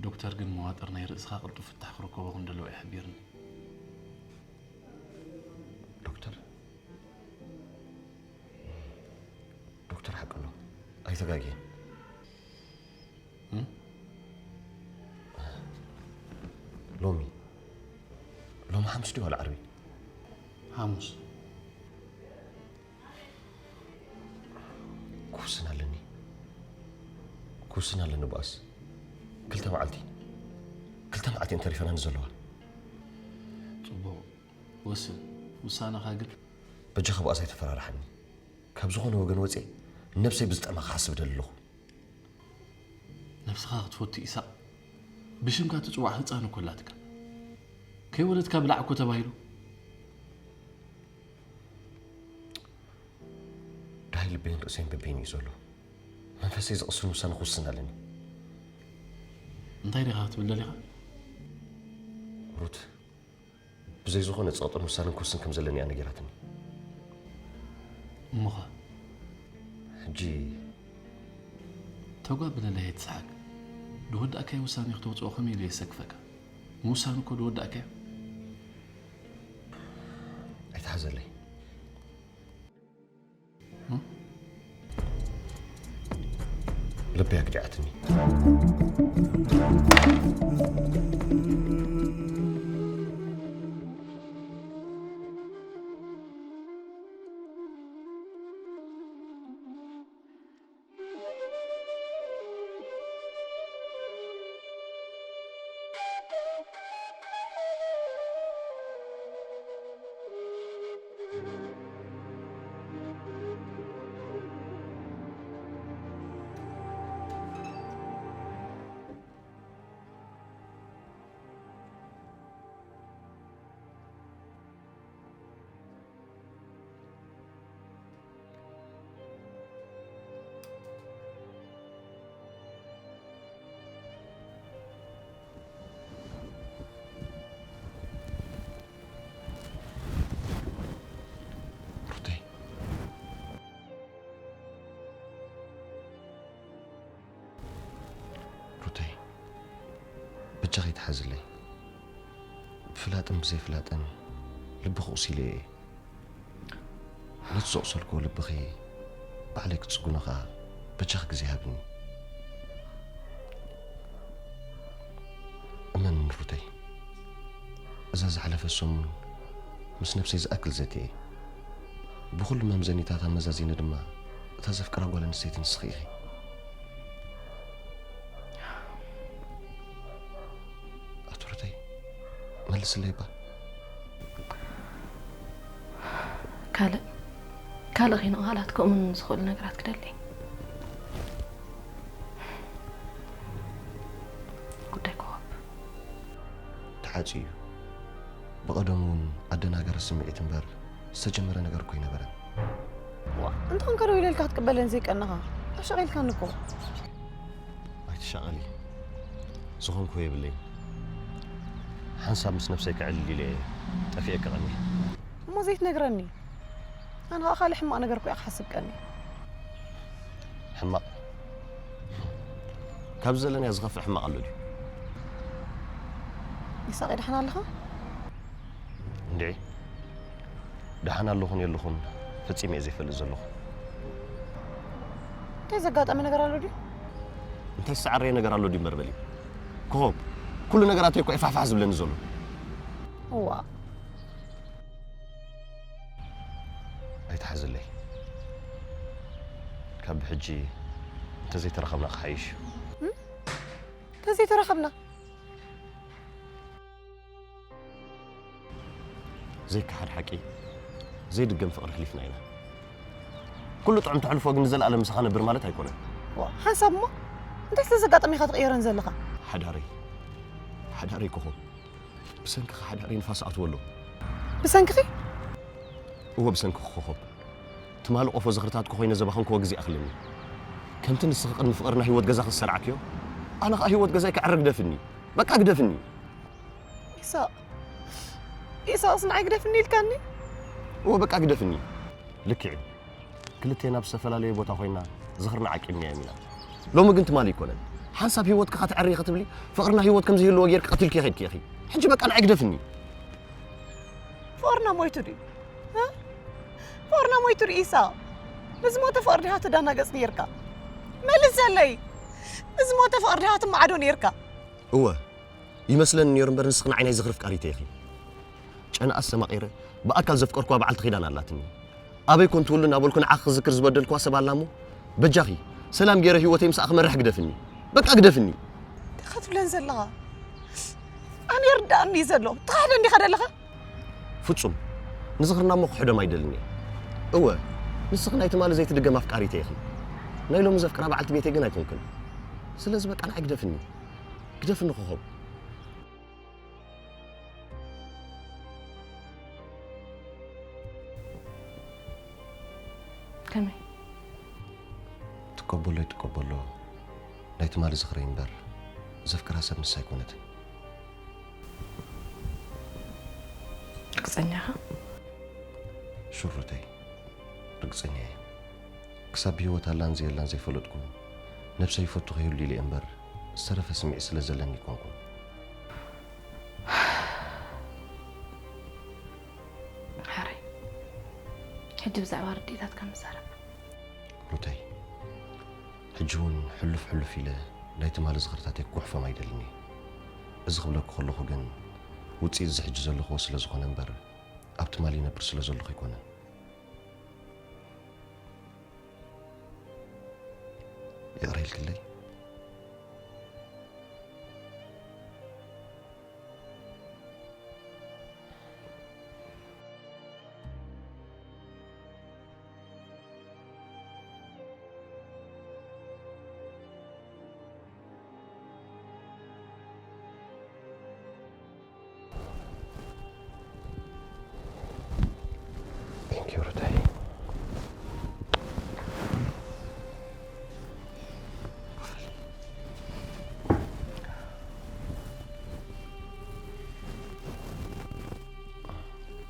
ዶክተር ግን መዋጥር ናይ ርእስኻ ቅልጡፍ ፍታሕ ክርከቦ ከም ዘለዎ እዩ ሓቢርኒ። ዶክተር ዶክተር ሓቂ ኣሎ ኣይተጋግየን። ሎሚ ሎሚ ሓሙስ ድዩ ዋላ ዓርቢ? ሓሙስ። ክውስን ኣለኒ ክውስን ኣለኒ ባእስ ክልተ መዓልቲ ክልተ መዓልቲ እየን ተሪፈናኒ ዘለዋ። ጽቡቕ ወስን ውሳነኻ ግን በጃኻ ባእስ ኣይተፈራርሓኒ። ካብ ዝኾነ ወገን ወፅየ ነብሰይ ብዝጠዕማ ክሓስብ ደሊ ኣለኹ። ነብስኻ ክትፈቱ ኢሳቕ ብሽምካ ትፅዋዕ ህፃን እኮ ኣላትካ። ከይወለድካ ብላዕ እኮ ተባሂሉ። ድሃይ ልበይን ርእሰይን በበይኑ እዩ ዘሎ። መንፈሰይ ዝቕስን ውሳነ ክውስን ኣለኒ። እንታይ ዲኻ ክትብል ደሊኻ? ሩት ብዘይ ዝኾነ ጸቕጥን ውሳነን ክውስን ከም ዘለኒ እያ ነጊራትኒ። እሞኸ? ሕጂ ተጓ ብለለይ ኣይትስሓቅ። ዝወዳእካዮ ውሳነ ክተውጽኦ ከመይ ኢሉ የሰክፈካ? ምውሳን እኮ ዝወዳእካዮ። ኣይትሓዘለይ። ልበይ ኣግዲዓትኒ። ሩተይ፣ ሩተይ፣ በጃኺ ተሓዝለይ። ብፍላጥን ብዘይፍላጥን ልብኺ ቁሲለ እየ። ነቲ ዘቑሰልክዎ ልብኺ ባዕለይ ክጽግኖ ኸኣ በጃኺ ግዜ ሃብኒ። እመንኒ ሩተይ፣ እዛ ዝሓለፈት ሰሙን ምስ ነብሰይ ዝኣክል ዘትየ። ብኹሉ መምዘኒታት ኣመዛዚነ ድማ እታ ዘፍቅራ ጓል ኣንስተይቲ ንስኺ ኢኺ። ኣቱርተይ፣ መልስለይ እባ። ካልእ ካልእ ኺንቓላት ከምኡን ዝኽእሉ ነገራት ክደሊ። ጉዳይ ኮኸብ። ተዓጽዩ እዩ። ብቐደሙ እውን ኣደናጋሪ ስምዒት እምበር ዝተጀመረ ነገር እኮ ኣይነበረን። ዋ፣ እንተኾንካ ደው ኢለልካ ክትቅበለኒ ዘይቀነኻ። ኣሻቒልካኒ እኮ። ኣይትሻቐሊ። ዝኾንኩ የብለይን። ሓንሳብ ምስ ነብሰይ ከዕልል ኢለ እየ ጠፊኤ ክቐኒ። እሞ ዘይትነግረኒ? ኣነ ኸኣ ካልእ ሕማቕ ነገር እኮ እየ ክሓስብ ቀኒ። ሕማቕ? ካብ ዘለናዮ ዝኸፍእ ሕማቕ ኣሎ ድዩ? ይሳቕ፣ ደሓን ኣለኻ? እንድዒ፣ ደሓን ኣለኹን የለኹን ፈጺመ እየ ዘይፈልጥ ዘለኹ። እንታይ ዘጋጠመ ነገር ኣሎ ድዩ? እንታይ ዝሰዓረየ ነገር ኣሎ ድዩ እምበር በሊ። ኮኾብ፣ ኩሉ ነገራተይ እኮ እዩ ፋሕፋሕ ዝብለኒ ዘሎ። እዋ። ኣይትሓዝለይ። ካብ ብሕጂ እንተዘይተራኸብና ክሓይሽ እዩ። እም? እንተዘይተራኸብና? ዘይከሓድ ሓቂ፣ ዘይድገም ፍቕሪ ኣሕሊፍና ኢና። ኩሉ ጥዑም ተሕልፎ ግን ንዘለኣለም ምሳኻ ነብር ማለት ኣይኮነን። ዋ፣ ሓንሳብ እሞ እንታይ ስለ ዘጋጠመ ኢኻ ትቕየረን ዘለኻ? ሓዳረይ፣ ሓዳረይ ኮኾብ፣ ብሰንክኻ ሓዳረይ ንፋስ ኣትዎ ኣሎ። ብሰንክኺ? እወ፣ ብሰንክኺ ኮኾብ። ትማሊ ቆፎ ዝኽርታትኪ ኮይነ ዘባኸንክዎ ግዜ ኣኽለኒ። ከምቲ ንስኺ ቅድሚ ፍቕርና ህይወት ገዛኺ ዝሰርዓክዮ፣ ኣነ ኸኣ ህይወት ገዛይ ክዕረ ግደፍኒ። በቃ ግደፍኒ። ኢሳቕ፣ ኢሳቕስ ንዓይ ግደፍኒ ኢልካኒ? እወ፣ በቃ ግደፍኒ። ልክዕ እዩ። ክልቴና ኣብ ዝተፈላለየ ቦታ ኮይና ዝኽርና ዓቂብናዮም ኢና። ሎሚ ግን ትማሊ ኣይኮነን። ሓንሳብ ህይወትኪ ከተዕርዪ ክትብሊ፣ ፍቕርና ህይወት ከም ዘይህልዎ ጌርኪ ቀቲልክዮ ኬድኪ ኢኺ። ሕጂ በቃ ንዓይ ግደፍኒ። ፍቕርና ሞይቱ ድዩ? እ? ፍቕርና ሞይቱ ድዩ ኢሳቕ? ንዝሞተ ፍቕሪ ዲኻ ትደናገጽ ኔርካ? መልሰለይ። ንዝሞተ ፍቕሪ ዲኻ ትመዓዶ ኔርካ? እወ፣ ይመስለኒ ነይሩ እምበር ንስኺ ንዓይ ናይ ዝኽሪ ፍቃሪተይ ኢኺ። ጨነኣ ኣስተማቒረ ብኣካል ዘፍቀርክዋ በዓልቲ ኪዳን ኣላትኒ። ኣበይ ኮን ትውሉ እናበልኩ ንዓኺ ክዝክር ዝበደልክዋ ሰብ ኣላ እሞ፣ በጃኺ ሰላም ገይረ ህይወተይ ምስኣ ክመርሕ ግደፍኒ። በቃ ግደፍኒ። እንታይ ኢኻ ትብለን ዘለኻ? ኣነ ይርድኣኒ እዩ ዘሎ። ትኽሕደኒ ዲኻ ደለኻ? ፍጹም። ንዝኽርና እሞ ክሕደም ኣይደልን እየ። እወ፣ ንስኺ ናይ ትማሊ ዘይትድገም ኣፍቃሪተይ ኢኺ። ናይ ሎሚ ዘፍቅራ በዓልቲ ቤተይ ግን ኣይኮንክን። ስለዚ በቃ ንዓይ ግደፍኒ። ግደፍኒ ኮኾብ። ከመይ? ትቀበሎ ኣይትቀበሎ ናይ ትማሊ ዝኽረይ እምበር ዘፍቅራ ሰብ ንሳ ኣይኮነትን። ርግጸኛ ኢኻ? ሹሩተይ፣ ርግጸኛ እየ። ክሳብ ብህይወት ኣላን ዘየላን ዘይፈለጥኩ፣ ነብሰይ ይፈቱ ከይህሉ ኢለ እየ እምበር ዝተረፈ ስምዒት ስለ ዘለኒ ኣይኮንኩን። ሓራይ፣ ሕጂ ብዛዕባ ርድኢታትካ ንዛረብ። ሩተይ፣ ሕጂ እውን ሕሉፍ ሕሉፍ ኢለ ናይ ትማሊ ዝኽርታተይ ክጉሕፎም ኣይደልን እየ። እዚ ክብለኩ ከለኹ ግን ውፅኢት እዚ ሕጂ ዘለኹዎ ስለ ዝኾነ እምበር ኣብ ትማሊ ይነብር ስለ ዘለኹ ኣይኮነን። ይቕረ ኢልክለይ? Thank you, ሩታዬ።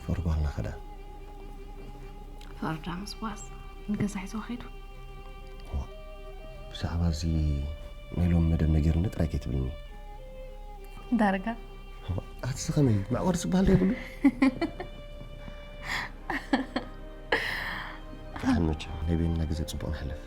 ፈርዶ ኣልና ከዳ። ፈርዳ ምስ ዋስ ንገዛ ሒዞ ከይዱ። ብዛዕባ እዚ ናይ ሎም መደብ ነጊርኒ ጥራይ ከይትብልኒ። ዳርጋ። ኣቲ እዚ ከመይ መዕቆሪ ዝበሃል ዶ የብሉ? ደሓን መቸም ናይ በይንና ግዜ ጽቡቕ ንሕልፍ።